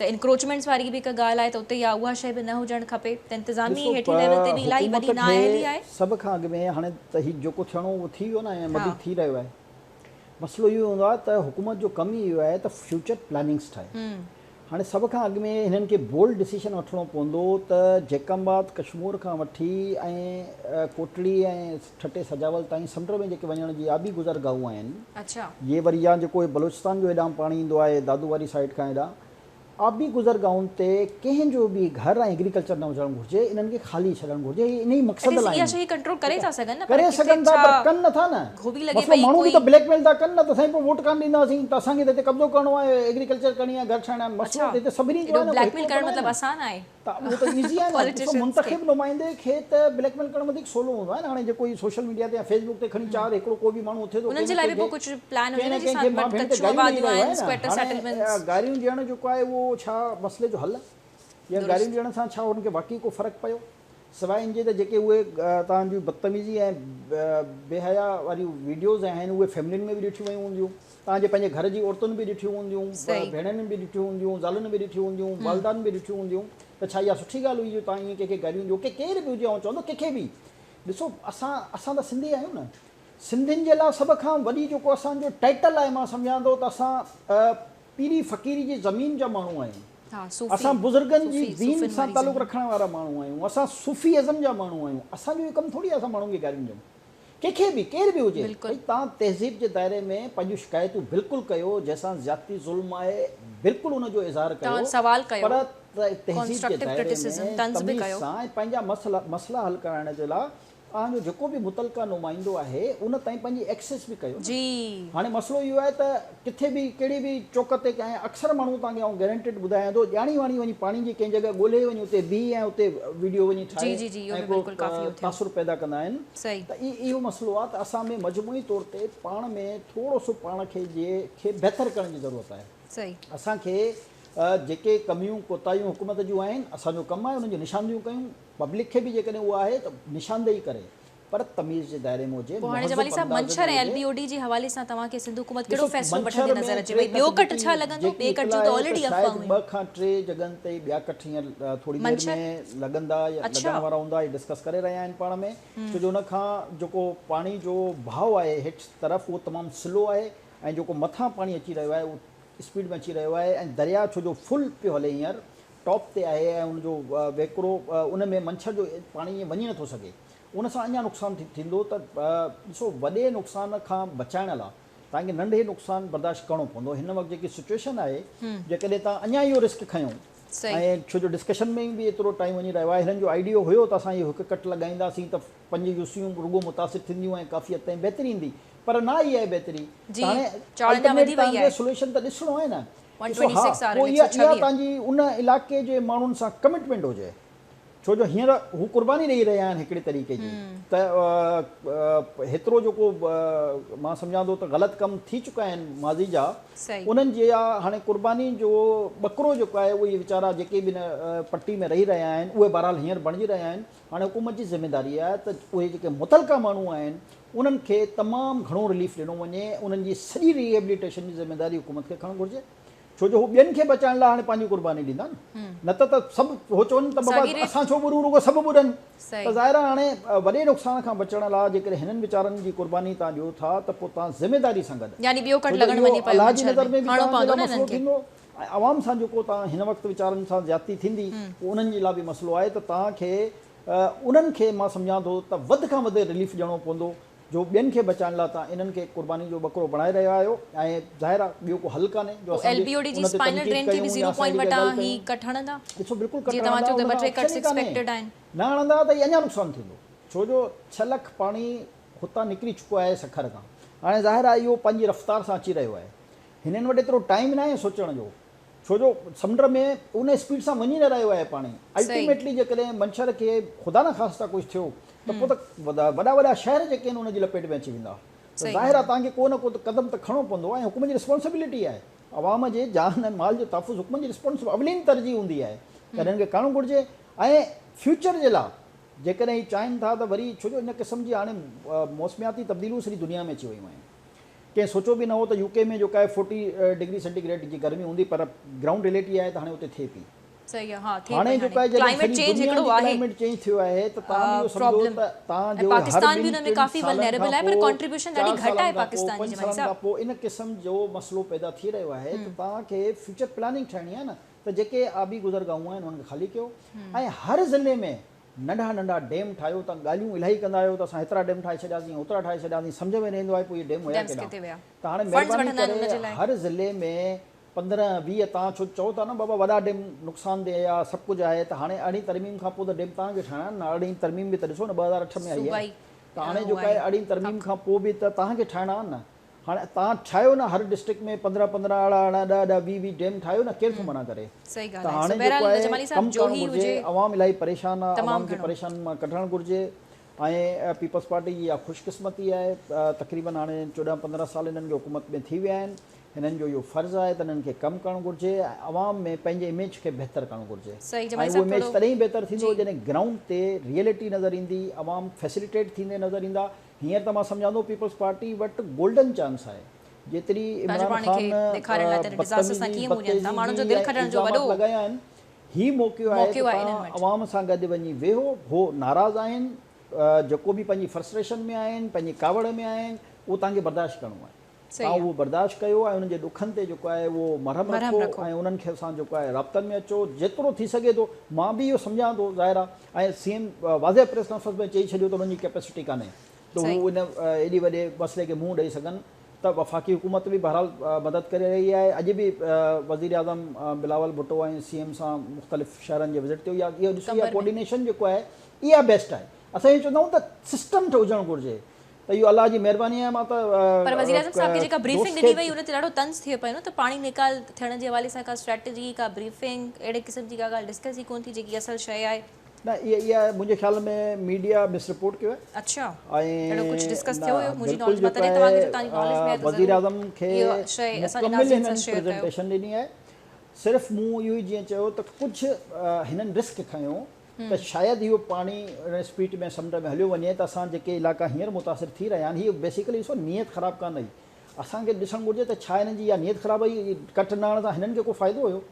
ته انڪروچمينٽس واري به هڪ ڳالهه آهي ته اتي يا اها شيء به نه هجڻ کپي ته انتظامي هيٺين ليول تي به الاهي وڏي نااهلي آهي. سڀ کان اڳ ۾ هاڻي ته هي جيڪو ٿيڻو هو اهو ٿي ويو نه ۽ مدي ٿي رهيو آهي. مسئلو اهو هوندو آهي ته حڪومت جو ڪم ئي اهو آهي ته فيوچر پلاننگس ٺاهي. هاڻي سڀ کان اڳ ۾ هنن کي بولڊ ڊسيشن وٺڻو پوندو ته جيڪب آباد ڪشمور کان وٺي ۽ ڪوٽڙي ۽ ٺٽي سجاول تائين سمنڊ ۾ جيڪي وڃڻ جي آبي گذرگاهون آهن اهي وري يا جيڪو بلوچستان جو هيڏانهن پاڻي ايندو آهي دادو واري سائيڊ کان هيڏانهن آبي گذرگاهن تي ڪنهن جو به گهر ۽ ايگريڪلچر نه هجڻ گهرجي، انهن کي خالي ڇڏڻ گهرجي، هي انهي مقصد لاء آهن. ڪري سگهن ٿا پر ڪن نه ٿا نه، مسئلو ماڻهو به ته بليڪ ميل ٿا ڪن نه ته سائين پوء ووٽ ڪانه ڏينداسين ته اسان کي ته هتي قبضو ڪرڻو آهي، ايگريڪلچر ڪرڻي آهي، گهر ٺاهڻا آهن، مسئلو ته هتي سڀني جو آهي نه، ڪو هڪڙو ته ناهي نه. ته اهو ته ايزي آهي نه، ڏسو منتخب نمائندي کي ته بليڪ ميل ڪرڻ وڌيڪ سولو هوندو آهي نه، هاڻي جيڪو هي سوشل ميڊيا تي يا فيس بڪ تي کڻي چار هڪڙو ڪو به ماڻهو اٿي ٿو ڪنهن نه ڪنهن کي ڪنهن نه ڪنهن کي مان ڀيڻ تي گاريون ڏئي رهيو آهي نه، هاڻي گاريون ڏيڻ جيڪو آهي اهو ڇا مسئلي جو حل آهي يا گاريون ڏيڻ سان ڇا هن کي واقعي ڪو فرق پيو؟ سواء ان جي ته جيڪي اهي توهان جون بدتميزي ۽ بي حيا واريون ويڊيوز آهن اهي فيملين ۾ به ڏٺيون ويون هونديون، توهان جي پنهنجي گهر جي عورتن به ڏٺيون هونديون، ڀيڻن به ڏٺيون هونديون، زالن به ڏٺيون هونديون، والدائن به ڏٺيون هونديون ته ڇا اها سٺي ڳالهه هئي جو توهان ائين ڪنهن کي گاريون ڏيو ڪي ڪير به هجي آئون چوندو ڪنهن کي به ڏسو اسان اسان ته سنڌي آهيون نه سنڌين جي لاء سڀ کان وڏي جيڪو اسان جو ٽائيٽل آهي مان سمجهان ٿو ته اسان پيري فقيري جي زمين جا ماڻهو آهيون. اسان بزرگن جي دين سان تعلق رکڻ وارا ماڻهو آهيون. اسان صوفي ازم جا ماڻهو آهيون. اسان جو اهو ڪم ٿوري آهي اسان ماڻهن کي گاريون ڏيون. ڪنهن کي به، ڪير به هجي، ڀئي توهان تهذيب جي دائري ۾ پنهنجون شڪايتون بلڪل ڪيو، جنهن سان زيادتي ظلم آهي بلڪل ان جو اظهار ڪيو پر تهذيب جي دائري ۾ تميز سان ۽ پنهنجا مسئلا حل ڪرائڻ جي لاء توهان جو جيڪو به متعلقه نمائندو آهي ان تائين پنهنجي ايڪسيس به ڪيو نه. هاڻي مسئلو اهو آهي ته ڪٿي به ڪهڙي به چوڪ تي ۽ اڪثر ماڻهو توهان کي آئون گيرنٽيڊ ٻڌايان ٿو ڄاڻي واڻي وڃي پاڻي جي ڪنهن جڳهه ڳولهي وڃي اتي بيهي ۽ اتي ويڊيو وڃي ٺاهي ۽ هڪڙو تاثر پيدا ڪندا آهن ته اهو مسئلو آهي ته اسان ۾ مجموعي طور تي پاڻ ۾ ٿورو سو پاڻ کي جي کي بهتر ڪرڻ جي ضرورت آهي اسان کي جيڪي ڪميون ڪوتاهيون حڪومت جون آهن اسان جو ڪم آهي انهن جون نشاندهيون ڪيون، پبلڪ کي به جيڪڏهن اهو آهي ته نشاندهي ڪري پر تميز جي دائري ۾ هجي، پوء هاڻي مهذب جمالي صاحب انداز منڇر ۾ ۽ ايل هجي. بي او ڊي جي حوالي سان توهان کي سنڌ حڪومت ڪهڙو ڏسو فيصلو منڇر وٺندي ۾ نظر اچي ٽي پئي؟ ٻيو ڪٽ ڪٽ جيڪي ڇا لڳندو؟ جيڪي ٻئي ڪٽ اطلاع جون ته آهي ته آلريڊي شايد افواهون هيون. 2 کان 3 جڳهن تي ٻيا ڪٽ هينئر ٿوري دير منڇر ۾ لڳندا يا لڳڻ اڇا. وارا هوندا اهي ڊسڪس ڪري رهيا آهن پاڻ ۾ ڇو جو ان کان جيڪو پاڻي جو بهاء آهي هيٺ طرف اهو تمام سلو آهي ۽ جيڪو مٿان پاڻي اچي رهيو آهي اهو اسپيڊ ۾ اچي رهيو آهي ۽ درياء ڇو جو فل پيو هلي هينئر ٽاپ تي آهي ۽ ان جو وهڪرو ان ۾ منڇر جو پاڻي ائين وڃي نٿو سگهي ان سان اڃا نقصان ٿيندو ته ڏسو وڏي نقصان کان بچائڻ لا توهان کي ننڍي نقصان برداشت ڪرڻو پوندو هن وقت جيڪي سچويشن آهي جيڪڏهن توهان اڃا اهو رسڪ کنيو ۽ ڇو جو ڊسڪشن ۾ به ايترو ٽائيم وڃي رهيو آهي هنن جو آئيڊيو هيو ته اسان اهو هڪ ڪٽ لڳائينداسين ته 5 يوسيون رڳو متاثر ٿينديون ۽ ڪافي حد تائين بهتري ايندي پر نه آئي آهي بهتري ته هاڻي الٽرنيٽ توهان کي سوليوشن ته ڏسڻو آهي نه ڏسو ها پوء اها اها توهان جي ان علائقي جي ماڻهن سان ڪمٽمينٽ هجي ڇو جو هينئر هو قرباني ڏئي رهيا آهن هڪڙي طريقي جي ته هيترو جيڪو مان سمجهان ٿو ته غلط ڪم ٿي چڪا آهن ماضي جا انهن جي هاڻي قرباني جو ٻڪرو جيڪو آهي اهي ويچارا جيڪي به ان پٽي ۾ رهي رهيا آهن اهي بهرحال هينئر بڻجي رهيا آهن هاڻي حڪومت جي ذميداري آهي ته اهي جيڪي متعلقه ماڻهو آهن انهن کي تمام گهڻو رليف ڏنو وڃي انهن جي سڄي ريهيبليٽيشن جي ذميداري حڪومت کي کڻڻ گهرجي. ڇو جو هو ٻين کي بچائڻ لاء هاڻي پنهنجي قرباني ڏيندا نه نه ته ته سڀ هو چون ته بابا اسان ڇو ٻڏون رڳو سڀ ٻڏن ته ظاهر آهي هاڻي وڏي نقصان کان بچڻ لاء جيڪڏهن هنن ويچارن جي قرباني توهان ڏيو ٿا ته پوء توهان ذميداري سان گڏ يعني ٻيو ڪٽ ڇو جو لڳڻ اهو وڃي پيو الله جي منڇر نظر ۾ ۾ به هڻو توهان جي پوندو لاء نه هنن مسئلو کي. ٿيندو ۽ عوام سان جيڪو توهان هن وقت ويچارن سان زيادتي ٿيندي اهو انهن جي لاء به مسئلو آهي ته توهان کي انهن کي مان سمجهان ٿو ته وڌ کان وڌ رليف ڏيڻو پوندو جو ٻين کي بچائڻ لاء توهان انهن کي قرباني جو ٻڪرو بڻائي رهيا آهيو ۽ ظاهر آهي ٻيو ڪو حل ڪانهي جو پوء اسان ايل به بي او ڊي جي ان تي اسپائنل تنقيد ڊرين کي به ڪيون يا زيرو اسان پوائنٽ اهڙي ڪا وٽان ڳالهه هي ڪيون. ڪٽ هڻندا؟ ڏسو بلڪل ڪٽ جيئن توهان هڻندا چيو ته ان ٻه کان ٽي آپشن ڪٽس ئي ڪانهي ايڪسپيڪٽيڊ آهن. نه هڻندا ته هي اڃا نقصان ٿيندو ڇو جو 6 لک پاڻي هتان نڪري چڪو آهي سکر کان هاڻي ظاهر آهي اهو پنهنجي رفتار سان اچي رهيو آهي هنن وٽ ايترو ٽائيم ناهي سوچڻ جو ڇو جو سمنڊ ۾ ان اسپيڊ سان وڃي نه رهيو آهي پاڻي الٽيميٽلي جيڪڏهن منڇر کي خدا نه خواسته ڪجهه ٿيو ته پوء ته وڏا وڏا شهر جيڪي آهن ان جي لپيٽ ۾ اچي ويندا ته ظاهر آهي توهان کي ڪو نه ڪو ته قدم ته کڻڻو پوندو ۽ حڪومت جي ريسپانسبلٽي آهي عوام جي جان ۽ مال جو تحفظ حڪومت جي ريسپانس اولين ترجيح هوندي آهي ته انهن کي ڪرڻ گهرجي ۽ فيوچر جي لاء جيڪڏهن هي چاهين ٿا ته وري ڇو جو ان قسم جي هاڻي موسمياتي تبديليون سڄي دنيا ۾ اچي ويون آهن ڪنهن سوچيو به نه هو ته يو ڪي ۾ جيڪا آهي فورٽي ڊگري سينٽي گريڊ جي گرمي هوندي پر گرائونڊ ريلٽي آهي ته هاڻي اتي ٿئي پئي. صحيح آهي ها ٿئي هاڻي پئي جيڪو هاڻي آهي جڏهن ڪلائميٽ سڄي چينج دنيا هڪڙو جي آهي ڪلائميٽ چينج ٿيو آهي ته توهان به اهو سمجهو پرابلم ته توهان ۽ جو هر پاڪستان به ٻن ان ۾ ٽن ڪافي سالن کان ولنيريبل آهي پر پوء ڪانٽريبيوشن ڏاڍي 4 گهٽ سالن آهي کان پوء پاڪستان جي 5 جمالي سالن صاحب. کان پوء ان قسم جو مسئلو پيدا ٿي رهيو آهي ته توهان کي فيوچر پلاننگ ٺاهڻي آهي نه ته جيڪي آبي گذرگاهون آهن انهن کي خالي ڪيو ۽ هر ضلعي ۾ ننڍا ننڍا ڊيم ٺاهيو ته ڳالهيون الاهي ڪندا آهيو ته اسان هيترا ڊيم ٺاهي ڇڏياسين هوترا ٺاهي ڇڏياسين سمجهه ۾ نه ايندو آهي پوء اهي ڊيم هيا ڊيمز ڪيڏانهن ڪٿي ويا ته هاڻي فنڊز مهرباني وٺندا آهن ان جي ڪري لاء. هر ضلعي ۾ 15 20 توهان ڇو چئو ٿا نه بابا وڏا ڊيم نقصان ده يا سڀ ڪجهه آهي ته هاڻي ارڙهين ترميم کان پوء ته ڊيم توهان کي ٺاهڻا آهن نه ارڙهين ترميم به ته ڏسو نه 2008 ۾ آئي آهي صوبائي ته هاڻي اهو جيڪو آهي آهي ارڙهين ترميم حق. کان پوء به ته توهان کي ٺاهڻا آهن نه هاڻي توهان ٺاهيو نه هر ڊسٽرڪٽ ۾ 15 15 18 18 10 10 20 20 ڊيم ٺاهيو نه ڪير ٿو منع ڪري صحيح ته ڳالهه آهي هاڻي سو جيڪو بهرحال آهي جمالي ڪم صاحب جو ڪرڻ هي گهرجي هجي عوام الاهي پريشان آهي تمام عوام کي گهڻو. پريشان مان ڪڍڻ گهرجي ۽ پيپلز پارٽي جي اها خوش قسمتي آهي تقريبن هاڻي 14 15 سال هنن کي حڪومت ۾ ٿي ويا آهن هنن جو اهو فرض آهي ته هنن کي ڪم ڪرڻ گهرجي ۽ عوام ۾ پنهنجي اميج کي بهتر ڪرڻ گهرجي صحيح ۽ جمالي اهو صاحب اميج ٿورو تڏهن ئي بهتر ٿيندو جي جڏهن گرائونڊ تي ريئلٽي نظر ايندي عوام فيسليٽيٽ ٿيندي نظر ايندا هينئر ته مان سمجهان ٿو پيپلز پارٽي وٽ گولڊن چانس آهي جيتري پنهنجو عمران پاڻ کي خان ڏيکارڻ لاء ته ڊزاسٽر سان بدتميزي ڪيئن منهن ڏين ٿا بدتيزي ماڻهن جو جي دل ۽ کٽڻ جو الزامات وڏو لڳايا آهن هي موقعو آهي ته موقعو آهي انهن توهان وٽ. عوام سان گڏ وڃي ويهو هو ناراض آهن جيڪو به پنهنجي فرسٽريشن ۾ آهن پنهنجي ڪاوڙ ۾ آهن اهو توهان کي برداشت ڪرڻو آهي صحيح توهان آهي. اهو برداشت ڪيو ۽ انهن جي ڏکن تي جيڪو آهي اهو مرهم مرهم رکو رکو. ۽ انهن کي سان جيڪو آهي رابطن ۾ اچو جيترو ٿي سگهي ٿو مان به اهو سمجهان ٿو ظاهر آهي ۽ سي ايم واضح پريس ڪانفرنس ۾ چئي ڇڏيو ته انهن جي ڪيپيسٽي ڪانهي ته صحيح. هو ان ايڏي وڏي مسئلي کي منهن ڏئي سگهن ته وفاقي حڪومت به بهرحال مدد ڪري رهي آهي اڄ به وزيراعظم بلاول ڀٽو ۽ سي ايم سان مختلف شهرن جي وزٽ تي اها اهو ڏسو اها قمبر ۾. ڪوآرڊينيشن جيڪو آهي اها بيسٽ آهي اسان اهو چوندا آهيون ته سسٽم هجڻ گهرجي ته اهو الله جي مهرباني آهي مان ته پر وزيراعظم صاحب کي جيڪا بريفنگ دوست ڏني کي وئي ان تي ڏاڍو طنز ٿيو پيو نه ته پاڻي نيڪال ٿيڻ جي حوالي سان ڪا اسٽريٽجي ڪا بريفنگ اهڙي قسم جي ڪا ڳالهه ڊسڪس ئي ڪونه ٿي جيڪي اصل شيء آهي. نه اها اها منهنجي خيال ۾ ميڊيا مس رپورٽ ڪيو آهي اڇا ۽ اهڙو ڪجهه ڊسڪس نه ٿيو هيو منهنجي بلڪل ناليج مان جيڪو تڏهن توهان کي چيو توهان جي ناليج ۾ آهي آهي ته ضرور وزيراعظم کي اهو شيء اسان جي مڪمل ناظرين سان هنن شيئر ڪيو. پريزنٽيشن ڏني آهي. صرف مون اهو ئي جيئن چيو ته ڪجهه هنن رسڪ کنيو ته شايد اهو پاڻي ان اسپيڊ ۾ سمنڊ ۾ هليو وڃي ته اسان جيڪي علائقا هينئر متاثر ٿي رهيا آهن، هي بيسيڪلي ڏسو نيت خراب ڪانه هئي. اسان کي ڏسڻ گهرجي ته ڇا هنن جي اها نيت خراب هئي، ڪٽ نه آڻڻ سان هنن کي ڪو فائدو هيو؟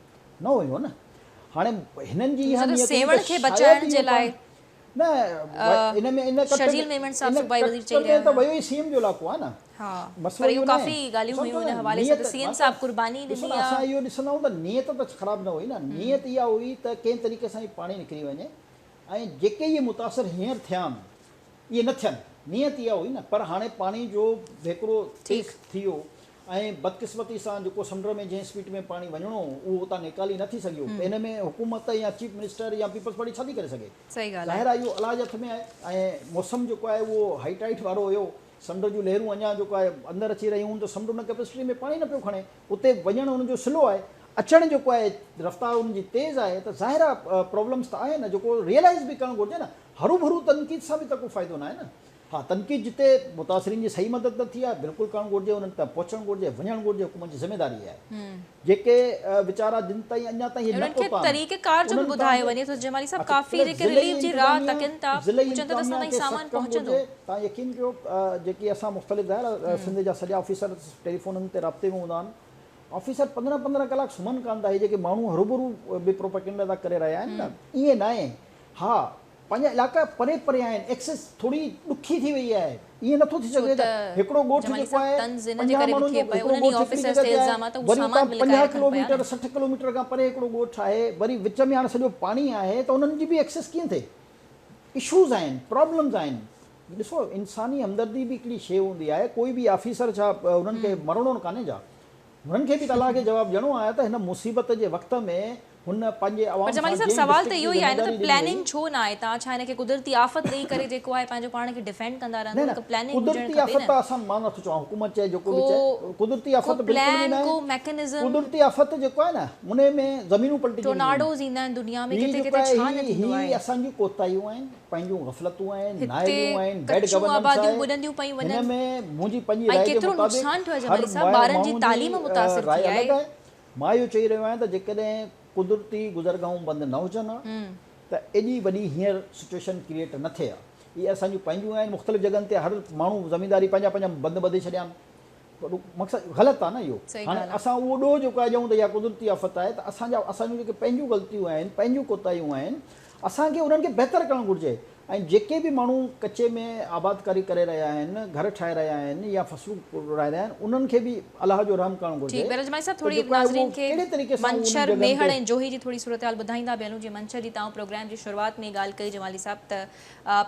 نه هيو نه. هاڻي هنن جي اها نيت هئي ته شايد اهو پاڻي نه ان ۾ ان ڪٽ شرجيل ميمڻ صاحب صوبائي وزير چئي رهيا ته ويو ئي سي ايم جو علائقو آهي نه. ها پر اهو ڪافي ڳالهيون هيون ان حوالي سان ته سي ايم صاحب قرباني ڏني آ. اسان اهو ڏسندا آهيون ته نيت ته خراب نه هئي نه، نيت اها هئي ته ڪنهن طريقي سان هي پاڻي نڪري وڃي ۽ جيڪي اهي متاثر هينئر ٿيا آهن اهي نه ٿين، نيت اها هئي نه، پر هاڻي پاڻي جو وهڪرو تيز ٿي ويو ۽ بدقسمتي سان جيڪو سمنڊ ۾ جنهن اسپيڊ ۾ پاڻي وڃڻو هو اهو اتان نيڪالي نه ٿي سگهيو ته ان ۾ حڪومت يا چيف منسٽر يا پيپلز پارٽي ڇا ٿي ڪري سگهي؟ ظاهر آهي اهو الله جي هٿ ۾ آهي ۽ موسم جيڪو آهي اهو هائي ٽائيڊ وارو هيو، سمنڊ جون لهرون اڃا جيڪو آهي اندر اچي رهيون هيون ته سمنڊ ان ڪيپسٽي ۾ پاڻي نه پيو کڻي، اتي وڃڻ ان جو سلو آهي، اچڻ جيڪو آهي رفتار ان جي تيز آهي ته ظاهر آهي پرابلمس ته آهن جيڪو ريئلائيز به ڪرڻ گهرجي نه، هروڀرو تنقيد سان به ته ڪو فائدو ناهي نه. ها تنقيد جتي متاثرين جي صحيح مدد نه ٿي آهي بلڪل ڪرڻ گهرجي انهن تائين پهچڻ گهرجي وڃڻ گهرجي حڪومت جي ذميواري آهي جيڪي ويچارا جن تائين اڃا تائين هي نه انهن کي پهتا آهن طريقه ڪار جو به انهن ٻڌايو تان وڃي ٿو جمالي صاحب اڇا ڪافي جيڪي ضلعي رليف جي راهه انتظاميا تڪن ٿا ضلعي هو چون ٿا ته اسان انتظاميا تائين کي سامان سخت ڪرڻ پهچندو. گهرجي تان يقين ڪيو جيڪي اسان مختلف ظاهر آهي سنڌ جا سڄا آفيسر ٽيليفونن تي رابطي ۾ هوندا آهن آفيسر 15 15 ڪلاڪ سمهن ڪانه ٿا هي جيڪي ماڻهو هروڀرو به پروپيگنڊا ٿا ڪري رهيا آهن نه ائين ناهي ها پنهنجا علائقا پري پري آهن ايڪسيس ٿوري ڏکي ٿي وئي آهي ائين نٿو ٿي ڇو سگهي ته ته هڪڙو ڳوٺ جمالي جيڪو صاحب آهي طنز ان جي 50 ڪري به ماڻهن ٿئي جو پيو هڪڙو انهن ئي ڳوٺ هڪڙي آفيسرز جڳهه تي تي آهي الزام آهي ته هو وري سامان اتان به 50 لڪائي رکن پيا ڪلوميٽر نه. 60 ڪلوميٽر کان پري هڪڙو ڳوٺ آهي وري وچ ۾ هاڻي سڄو پاڻي آهي ته انهن جي به ايڪسيس ڪيئن ٿئي اشوز آهن پرابلمز آهن ڏسو انساني همدردي به هڪڙي شيء هوندي آهي ڪوئي به آفيسر ڇا انهن کي مرڻو ڪانهي ڇا هنن کي به ته الله کي جواب ڏيڻو آهي ته هن مصيبت جي وقت ۾ هن پنهنجي پر عوام جمالي سان صاحب جنهن سوال ته ڊسٽرڪٽ اهو جي ئي آهي نه ته ذميداري ڏني وئي. پلاننگ ڇو نه آهي توهان ڇا هن کي قدرتي آفت ڏئي ڪري جيڪو آهي پنهنجو پاڻ کي ڊفينڊ ڪندا نه رهندو نه هڪ پلاننگ هجڻ قدرتي کپي آفت نه ته اسان مان نٿو چوان حڪومت چئي جيڪو ڪو به چئي قدرتي ڪو آفت بلڪل به پلان ناهي ڪو ميڪنزم قدرتي آفت جيڪو آهي نه انهي ۾ زمينون پلٽجي وينديون آهن ٽورناڊوز ايندا آهن دنيا ۾ هي ڪٿي جيڪو ڪٿي آهي ڇا نه هي ٿيندو هي آهي اسان جون ڪوتاهيون آهن پنهنجون غفلتون آهن هتي نااهليون آهن بيڊ ڪچيون گورننس آباديون آهي ٻڏنديون پيون هن وڃن ۾ منهنجي پنهنجي ۽ راء جي ڪيترو مطابق نقصان ٿيو آهي هر جمالي صاحب ٻارن جي ماڻهو جي تعليم متاثر راء ٿي الڳ آهي آهي مان اهو چئي رهيو آهيان ته جيڪڏهن قدرتي گذرگاهون بند نه هجن ها ته ايڏي وڏي هينئر سچوئيشن ڪريئيٽ نه ٿئي ها. اهي اسان جون پنهنجون آهن مختلف جڳهن تي هر ماڻهو زمينداري پنهنجا پنهنجا بند ٻڌي ڇڏيا آهن. مقصد غلط آهي نه اهو. هاڻي اسان اهو ڏوهه جيڪو آهي ڏيون ته اها قدرتي آفت آهي ته اسان جا اسان جون جيڪي پنهنجون غلطيون آهن پنهنجون ڪوتاهيون آهن اسان کي انهن کي بهتر ڪرڻ گهرجي. ۽ جيڪي به ماڻهو ڪچي ۾ آبادڪاري ڪري رهيا آهن، گهر ٺاهي رهيا آهن يا فصلون رائي رهيا آهن، انهن کي به الله جو رحم ڪرڻ گهرجي ٺيڪ بهرحال جمالي صاحب ته ٿوري جيڪو آهي اهو ناظرين کي ڪهڙي طريقي سان اهو انهن منڇر جڳهن ميهڙ تي ۽ جوهي جي ٿوري صورتحال ٻڌائيندا به هلون جيئن منڇر جي تائون پروگرام جي شروعات ۾ ڳالهه ڪئي جمالي صاحب ته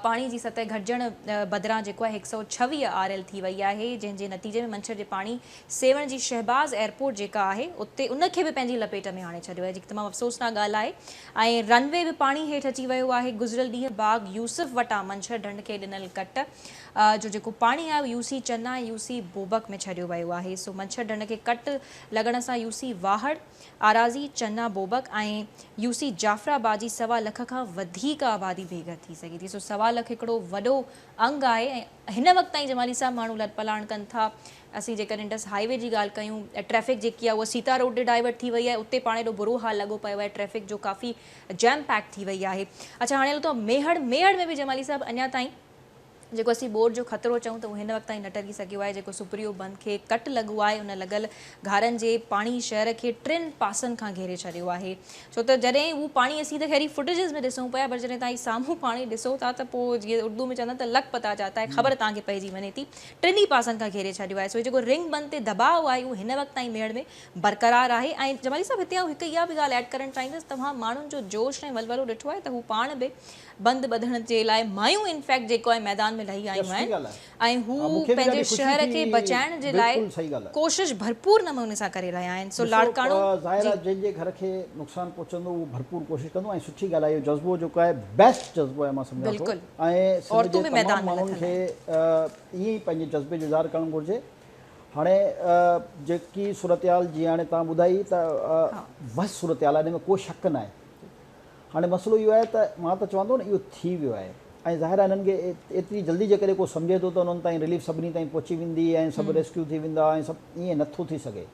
پاڻي جي سطح گهٽجڻ بدران جيڪو آهي 126 آر ايل ٿي وئي آهي جنهن جي نتيجي ۾ منڇر جي پاڻي سيوهڻ جي شهباز ايئرپورٽ جيڪا آهي اتي ان کي به پنهنجي لپيٽ ۾ آڻي ڇڏيو آهي جيڪي تمام افسوسناڪ ڳالهه آهي ۽ رن وي به پاڻي هيٺ اچي ويو آهي گذريل ڏينهن باغ يوسف وٽان منڇر ڍنڍ کي ڏنل ڪٽ جو جيڪو پاڻي آهي اهو يو سي چنا ۽ يو سي بوبڪ ۾ ڇڏيو ويو آهي سو منڇر ڍنڍ کي ڪٽ لڳڻ سان يو سي واهڙ، آراضي، چنا، بوبڪ ۽ يو سي جعفر آباد جي سوا لک کان وڌيڪ آبادي بي گهر ٿي سگهي ٿي سو سوا لک هڪڙو وڏو انگ آهي ۽ هن وقت تائين جمالي صاحب ماڻهو لڏپلاڻ ڪن ٿا اسين جيڪڏهن انڊس هاء وي جي ڳالهه ڪيون ٽريفڪ جيڪي آهي اها سيتا روڊ ڏي ڊائيورٽ ٿي وئي آهي اتي پاڻ ايڏو برو حال لڳو پيو آهي ٽريفڪ جو ڪافي جيم پيڪ ٿي وئي آهي اڇا هاڻي هلون ٿا ميهڙ ميهڙ ۾ به جمالي صاحب اڃا تائين جيڪو اسين ٻوڏ جو خطرو چئون ته اهو هن وقت تائين نه ٽري سگهيو آهي جيڪو سپريو بند کي ڪٽ لڳو آهي ان لڳل گهارن جي پاڻي شهر کي ٽن پاسن کان گهيري ڇڏيو آهي ڇو ته جڏهن اهو پاڻي اسين ته خير هي فوٽيجز ۾ ڏسون پيا پر جڏهن توهان هي سامهون پاڻي ڏسو ٿا ته پوء جيئن اردو ۾ چوندا آهن ته لڪ پتا جاتا هي خبر توهان کي پئجي وڃي ٿي ٽنهي پاسن کان گهيري ڇڏيو آهي سو هي جيڪو رنگ بند تي دٻاء آهي اهو هن وقت تائين ميهڙ ۾ برقرار آهي ۽ جمالي صاحب هتي آئون هڪ اها به ڳالهه ايڊ ڪرڻ چاهيندس توهان ماڻهن جو جوش ۽ ولولو ڏٺو آهي ته هو پاڻ به بند ٻڌڻ جي لاء مايون انفيڪٽ جيڪو آهي ميدان ۾ لهي آيون آهن ۽ هو پنهنجي شهر کي بچائڻ جي لاء ڪوشش ڀرپور نموني سان ڪري رهيا آهن سو لاڙڪاڻو ظاهر آهي جنهن جي گهر کي نقصان پهچندو اهو ڀرپور ڪوشش ڪندو ۽ سٺي ڳالهه آهي اهو جذبو جيڪو آهي بيسٽ جذبو آهي مان سمجهان ٿو ۽ سنڌ جي تمام ماڻهن کي ائين ئي پنهنجي جذبي جو اظهار ڪرڻ گهرجي هاڻي جيڪي صورتحال جيئن هاڻي توهان ٻڌائي ته وس صورتحال آهي ان ۾ ڪو شڪ ناهي هاڻي مسئلو اهو آهي ته مان ته چوان ٿو نه اهو ٿي ويو آهي ۽ ظاهر آهي انهن کي ايتري جلدي جيڪڏهن ڪو سمجهي ٿو ته انهن تائين رليف سڀني تائين پهچي ويندي ۽ سڀ ريسڪيو ٿي ويندا ۽ سڀ ائين نه ٿو ٿي سگهي.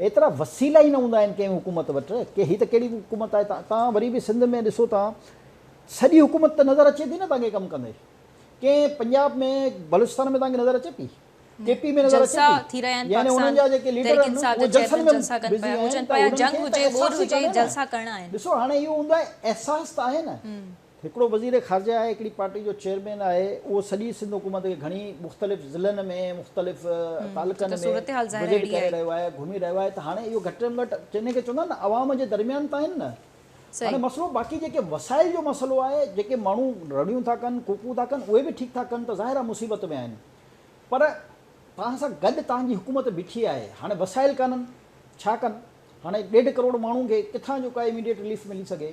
ايترا وسيلا ئي نه هوندا آهن ڪنهن حڪومت وٽ ڪي هي ته ڪهڙي حڪومت آهي توهان وري به سنڌ ۾ ڏسو توهان سڄي حڪومت ته نظر اچي ٿي نه توهان کي ڪم ڪندي ڪنهن پنجاب ۾ بلوچستان ۾ توهان کي نظر اچي پئي ڪي پي ۾ نظر اچي ٿي يعني انهن جا جيڪي ليڊر آهن اهي جلسن ۾ بزي آهن ته انهن کي ته احساس ئي ڪانهي نه ڏسو هاڻي اهو هوندو آهي احساس ته آهي نه هڪڙو وزير خارجه آهي هڪڙي پارٽي جو چيئرمين آهي اهو سڄي سنڌ حڪومت کي گهڻي مختلف ضلعن ۾ مختلف تعلقن ۾ وزٽ ڪري رهيو آهي گهمي رهيو آهي ته هاڻي اهو گهٽ ۾ گهٽ جنهن کي چوندا آهن نه عوام جي درميان ته آهن نه هاڻي مسئلو باقي جيڪي وسائل جو مسئلو آهي جيڪي ماڻهو رڙيون ٿا ڪن ڪوڪون ٿا ڪن اهي به ٺيڪ ٿا ڪن ته ظاهر آهي مصيبت ۾ آهن پر توهان سان گڏ توهان جي حڪومت بيٺي آهي هاڻي وسائل ڪانهن ڇا ڪن هاڻي ڏيڍ ڪروڙ ماڻهن کي ڪٿان جو ڪا اميڊيٽ رليف ملي سگهي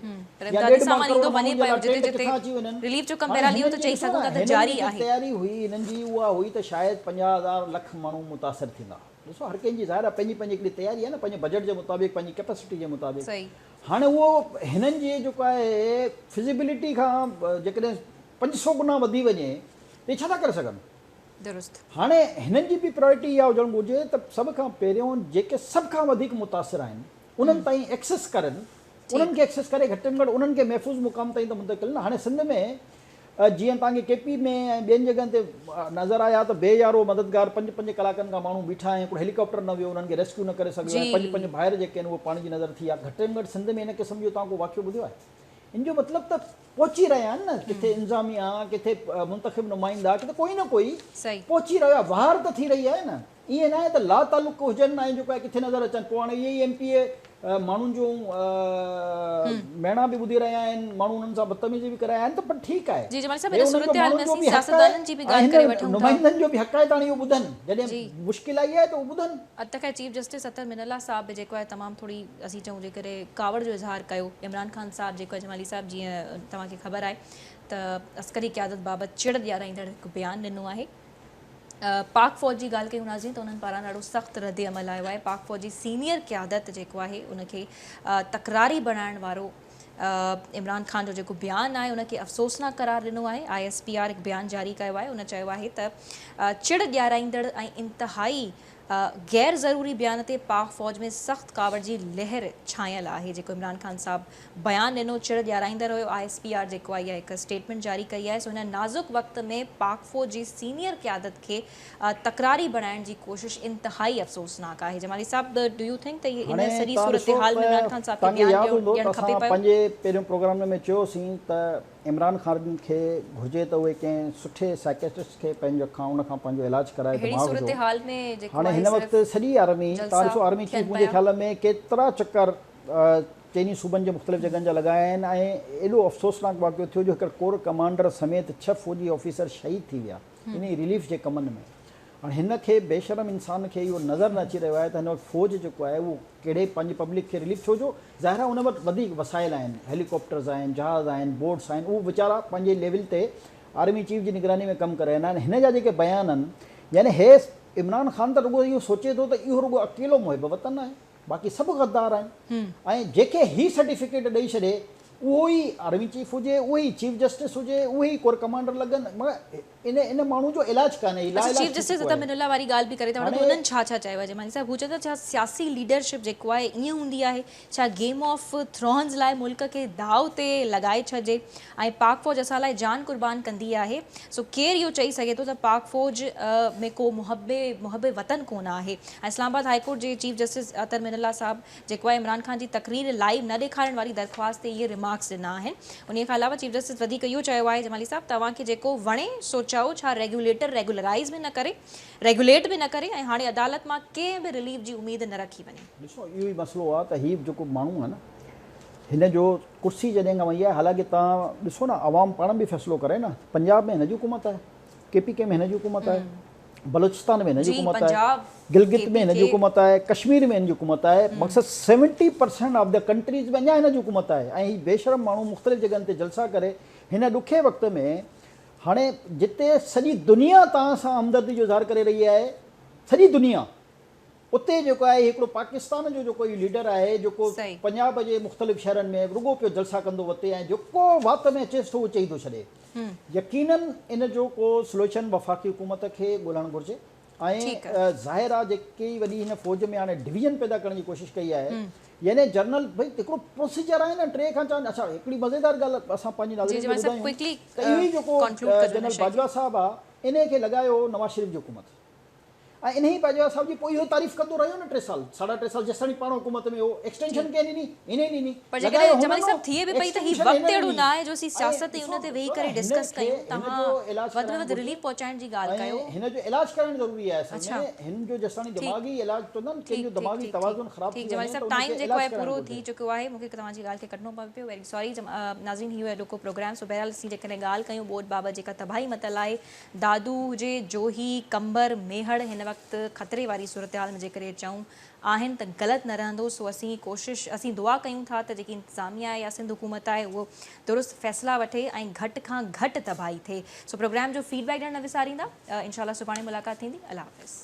يا ڏيڍ ٻه ڪروڙ ماڻهن جي لاء ٽينٽ ڪٿان اچي وڃن. هاڻي هنن جي ڏسو نه هنن جي جيڪي تياري هئي هنن جي اها هئي ته شايد 50 هزار لک ماڻهو متاثر ٿيندا. ڏسو هر ڪنهن جي ظاهر آهي پنهنجي پنهنجي هڪڙي تياري آهي نه پنهنجي بجيٽ جي مطابق پنهنجي ڪيپسٽي جي مطابق. هاڻي اهو هنن جي جيڪو آهي فزيبلٽي کان جيڪڏهن 500 گنا وڌي وڃي ته هي ڇا ٿا ڪري سگهن. درست. هاڻي هنن جي به پرائرٽي اها هجڻ گهرجي ته سڀ کان پهريون جيڪي سڀ کان وڌيڪ متاثر آهن انهن تائين ايڪسيس ڪرن انهن کي ايڪسيس ڪري گهٽ ۾ گهٽ انهن کي محفوظ مقام تائين ته منتقل نه هاڻي سنڌ ۾ جيئن توهان کي ڪي پي ۾ ۽ ٻين جڳهن تي نظر آيا ته بي يارو مددگار پنج پنج ڪلاڪن کان ماڻهو بيٺا آهن هڪڙو هيليڪاپٽر نه ويو انهن کي ريسڪيو نه ڪري سگهيو ۽ پنج پنج ڀائر جيڪي آهن اهي پاڻي جي نظر ٿي ويا گهٽ ۾ گهٽ سنڌ ۾ ان قسم جو توهان ڪو واقعو ٻڌيو آهي ان جو مطلب ته پهچي رهيا آهن نه ڪٿي انتظاميا ڪٿي منتخب نمائندا ڪٿي ڪوئي نه ڪوئي پهچي رهيو آهي واهر ته ٿي رهي آهي نه ائين نه آهي ته لا تعلق هجن ۽ جيڪو آهي ڪٿي نظر اچن پوء هاڻي اهي ئي ايم پي اي ماڻهن جون ميڻا به ٻڌي رهيا آهن ماڻهو انهن سان بدتميزي به ڪري رهيا آهن ته پر ٺيڪ آهي جي جمالي صاحب ان صورتحال ۾ اسين سياستدانن جي به ڳالهه ڪري وٺون ٿا نمائندن جو به حق آهي ته هاڻي اهو ٻڌن جڏهن مشڪل آئي آهي ته اهو ٻڌن. اڄ تڪ چيف جسٽس اطهر من الله صاحب به جيڪو آهي تمام ٿوري اسين چئون جيڪڏهن ڪاوڙ جو اظهار ڪيو عمران خان صاحب جيڪو آهي جمالي صاحب جيئن توهان کي خبر آهي ته عسڪري قيادت بابت چڙ ڏيارائيندڙ هڪ بيان ڏنو آهي پاڪ فوج جي ڳالهه ڪيون ناظرين ته انهن پاران ڏاڍو سخت رد عمل آيو آهي پاڪ فوج جي سينيئر قيادت جيڪو آهي ان کي تڪراري بڻائڻ وارو عمران خان جو جيڪو بيان آهي ان کي افسوسناڪ قرار ڏنو آهي I S P R هڪ بيان جاري ڪيو آهي ان چيو آهي ته چڙ ڏيارائيندڙ ۽ انتهائي غير ضروري بيان تي پاڪ فوج ۾ سخت ڪاوڙ جي لهر ڇانيل آهي جيڪو عمران خان صاحب بيان ڏنو چڙ ڏيارائيندڙ هيو I S P R جيڪو آهي اها هڪ اسٽيٽمينٽ جاري ڪئي آهي سو هن نازڪ وقت ۾ پاڪ فوج جي سينيئر قيادت کي تڪراري بڻائڻ جي ڪوشش انتهائي افسوسناڪ آهي جمالي صاحب do you think ته ان هاڻي سڄي توهان ڏسو صورتحال ۾ ته عمران خان صاحب کي توهان کي بيان ياد هوندو ڏيڻ ته کپي اسان پيو؟ پنهنجي پهريون پروگرام ۾ چيوسين ته عمران خان کي گهرجي ته اهي ڪنهن سٺي سائيڪيٽرسٽ کي پنهنجو کان ان کان پنهنجو علاج ڪرائي اهڙي دماغ جو صورتحال ۾ جيڪو هاڻي آهي هن وقت صرف سڄي آرمي جلسا تان ڏسو آرمي ٿين چيف منهنجي پيا. خيال ۾ ڪيترا چڪر چئني صوبن جي مختلف جڳهن جا لڳايا آهن ۽ ايڏو افسوسناڪ واقعو ٿيو جو هڪ ڪور ڪمانڊر سميت ڇهه فوجي آفيسر شهيد ٿي ويا انهي رليف جي ڪمن ۾ هاڻي هن کي بيشرم انسان کي اهو نظر نه اچي رهيو آهي ته هن وقت فوج جيڪو آهي اهو ڪهڙي پنهنجي پبلڪ کي رليف ڇو جو ظاهر آهي ان وٽ وڌيڪ وسائل آهن هيليڪاپٽرز آهن جهاز آهن بوٽس آهن اهو ويچارا پنهنجي ليول تي آرمي چيف جي نگراني ۾ ڪم ڪري رهيا آهن هن جا جيڪي بيان آهن يعني هي عمران خان ته رڳو اهو سوچي ٿو ته اهو رڳو اڪيلو محب وطن آهي باقي سڀ غدار آهن ۽ جنهن کي هي سرٽيفڪيٽ ڏئي ڇڏي اهو ئي آرمي چيف هجي اهو ئي چيف جسٽس هجي اهي ئي ڪور ڪمانڊر لڳن مگر ان ان ماڻهو جو علاج ڪانهي هي اڇا لاعلاج چيف ٿي جسٽس چڪو عطا آهي. من الله واري ڳالهه به ڪري ٿا وٺون ته هاڻي انهن ڇا ڇا چيو آهي جمالي صاحب هو چون ٿا ڇا سياسي ليڊرشپ جيڪو آهي ائين هوندي آهي ڇا گيم آف ٿرونز لاء ملڪ کي داء تي لڳائي ڇڏجي ۽ پاڪ فوج اسان لاء جان قربان ڪندي آهي سو ڪير اهو چئي سگهي ٿو ته پاڪ فوج ۾ ڪو محب محب وطن ڪونه آهي ۽ اسلام آباد هائي ڪورٽ جي چيف جسٽس اطهر من الله صاحب جيڪو آهي عمران خان جي تقرير لائيو نه ڏيکارڻ واري درخواست تي اهي ريمارڪس ڏنا آهن. انهي کان علاوه چيف جسٽس وڌيڪ اهو چيو آهي جمالي صاحب توهان کي جيڪو وڻي سو چئو ڇا ريگيوليٽر ريگولرائيز به نه ڪري ريگوليٽ به نه ڪري ۽ هاڻي عدالت مان ڪنهن به رليف جي اميد نه رکي وڃي. ڏسو اهو ئي مسئلو آهي ته هي جيڪو ماڻهو آهي نه هن جو ڪرسي جڏهن کان وئي آهي حالانڪه توهان ڏسو نه عوام پاڻ به فيصلو ڪري نه پنجاب ۾ هن جي حڪومت آهي ڪي پي ڪي ۾ هن جي حڪومت آهي بلوچستان ۾ هن جي حڪومت آهي، گلگت ۾ هن جي حڪومت آهي، ڪشمير ۾ هن جي حڪومت آهي، مقصد seventy percent of the countries ۾ اڃا هن جي حڪومت آهي ۽ هي بيشرم ماڻهو مختلف جڳهن تي جلسا ڪري هن ڏکي وقت ۾ هاڻي جتي سڄي دنيا توهان سان همدردي جو اظهار ڪري رهي آهي سڄي دنيا. اتي جيڪو آهي هڪڙو پاڪستان جو جيڪو هي ليڊر آهي جيڪو پنجاب جي مختلف شهرن ۾ رڳو پيو جلسا ڪندو وتي ۽ جيڪو وات ۾ اچيس ٿو اهو چئي ٿو ڇڏي. يقينن ان جو ڪو سلوشن وفاقي حڪومت کي ڳولڻ گهرجي ۽ ظاهر آهي جيڪي وڏي هن فوج ۾ هاڻي ڊويزن پيدا ڪرڻ جي ڪوشش ڪئي آهي يعني جنرل ڀئي هڪڙو پروسيجر آهي نه ٽي کان چار اڇا هڪڙي مزيدار ڳالهه اسان پنهنجي ناظرين کي ٻڌايون ته اهو ئي جيڪو جنرل باجوا صاحب آهي انهي کي لڳايو نواز شريف جي حڪومت. ۽ انهيء باجوا صاحب جي پوء اهو تعريف ڪندو رهيو نه ٽي سال، ساڍا ٽي سال جيستاڻي پاڻ حڪومت ۾ هو، ايڪسٽينشن ڪنهن ڏني؟ هن ئي ڏني. پر جيڪڏهن جمالي صاحب ٿئي به پئي ته هي وقت اهڙو نه آهي جو اسين سياست ۽ ان تي ويهي ڪري ڊسڪس ڪيون، توهان وڌ ۾ وڌ رليف پهچائڻ جي ڳالهه ڪيو. هن جو علاج ڪرائڻ ضروري آهي اصل ۾ هن جو جيستاڻي دماغي علاج چوندا آهن ڪنهن جو دماغي توازن خراب ٿي وڃي ته ان کي علاج ڪرائڻ گهرجي. ٿي چڪيو آهي مون کي توهان جي ڳالهه کي ڪٽڻو پوي پيو ويري سوري ناظرين هي هيو اڄوڪو پروگرام سو بهرحال اسين جيڪڏهن ڳالهه ڪيون ٻوڏ بابت جيڪا تباهي متل آهي دادو هجي، جوهي، قمبر، ميهڙ هن وقت خطري واري صورتحال ۾ جيڪڏهن چئون آهن ته غلط نه رهندو سو اسين ڪوشش اسين دعا ڪيون ٿا ته جيڪي انتظاميا آهي يا سنڌ حڪومت آهي اهو درست فيصلا وٺي ۽ گهٽ کان گهٽ تباهي ٿئي سو پروگرام جو فيڊ بيڪ ڏيڻ نه وساريندا انشاء الله سڀاڻي ملاقات ٿيندي الله حافظ.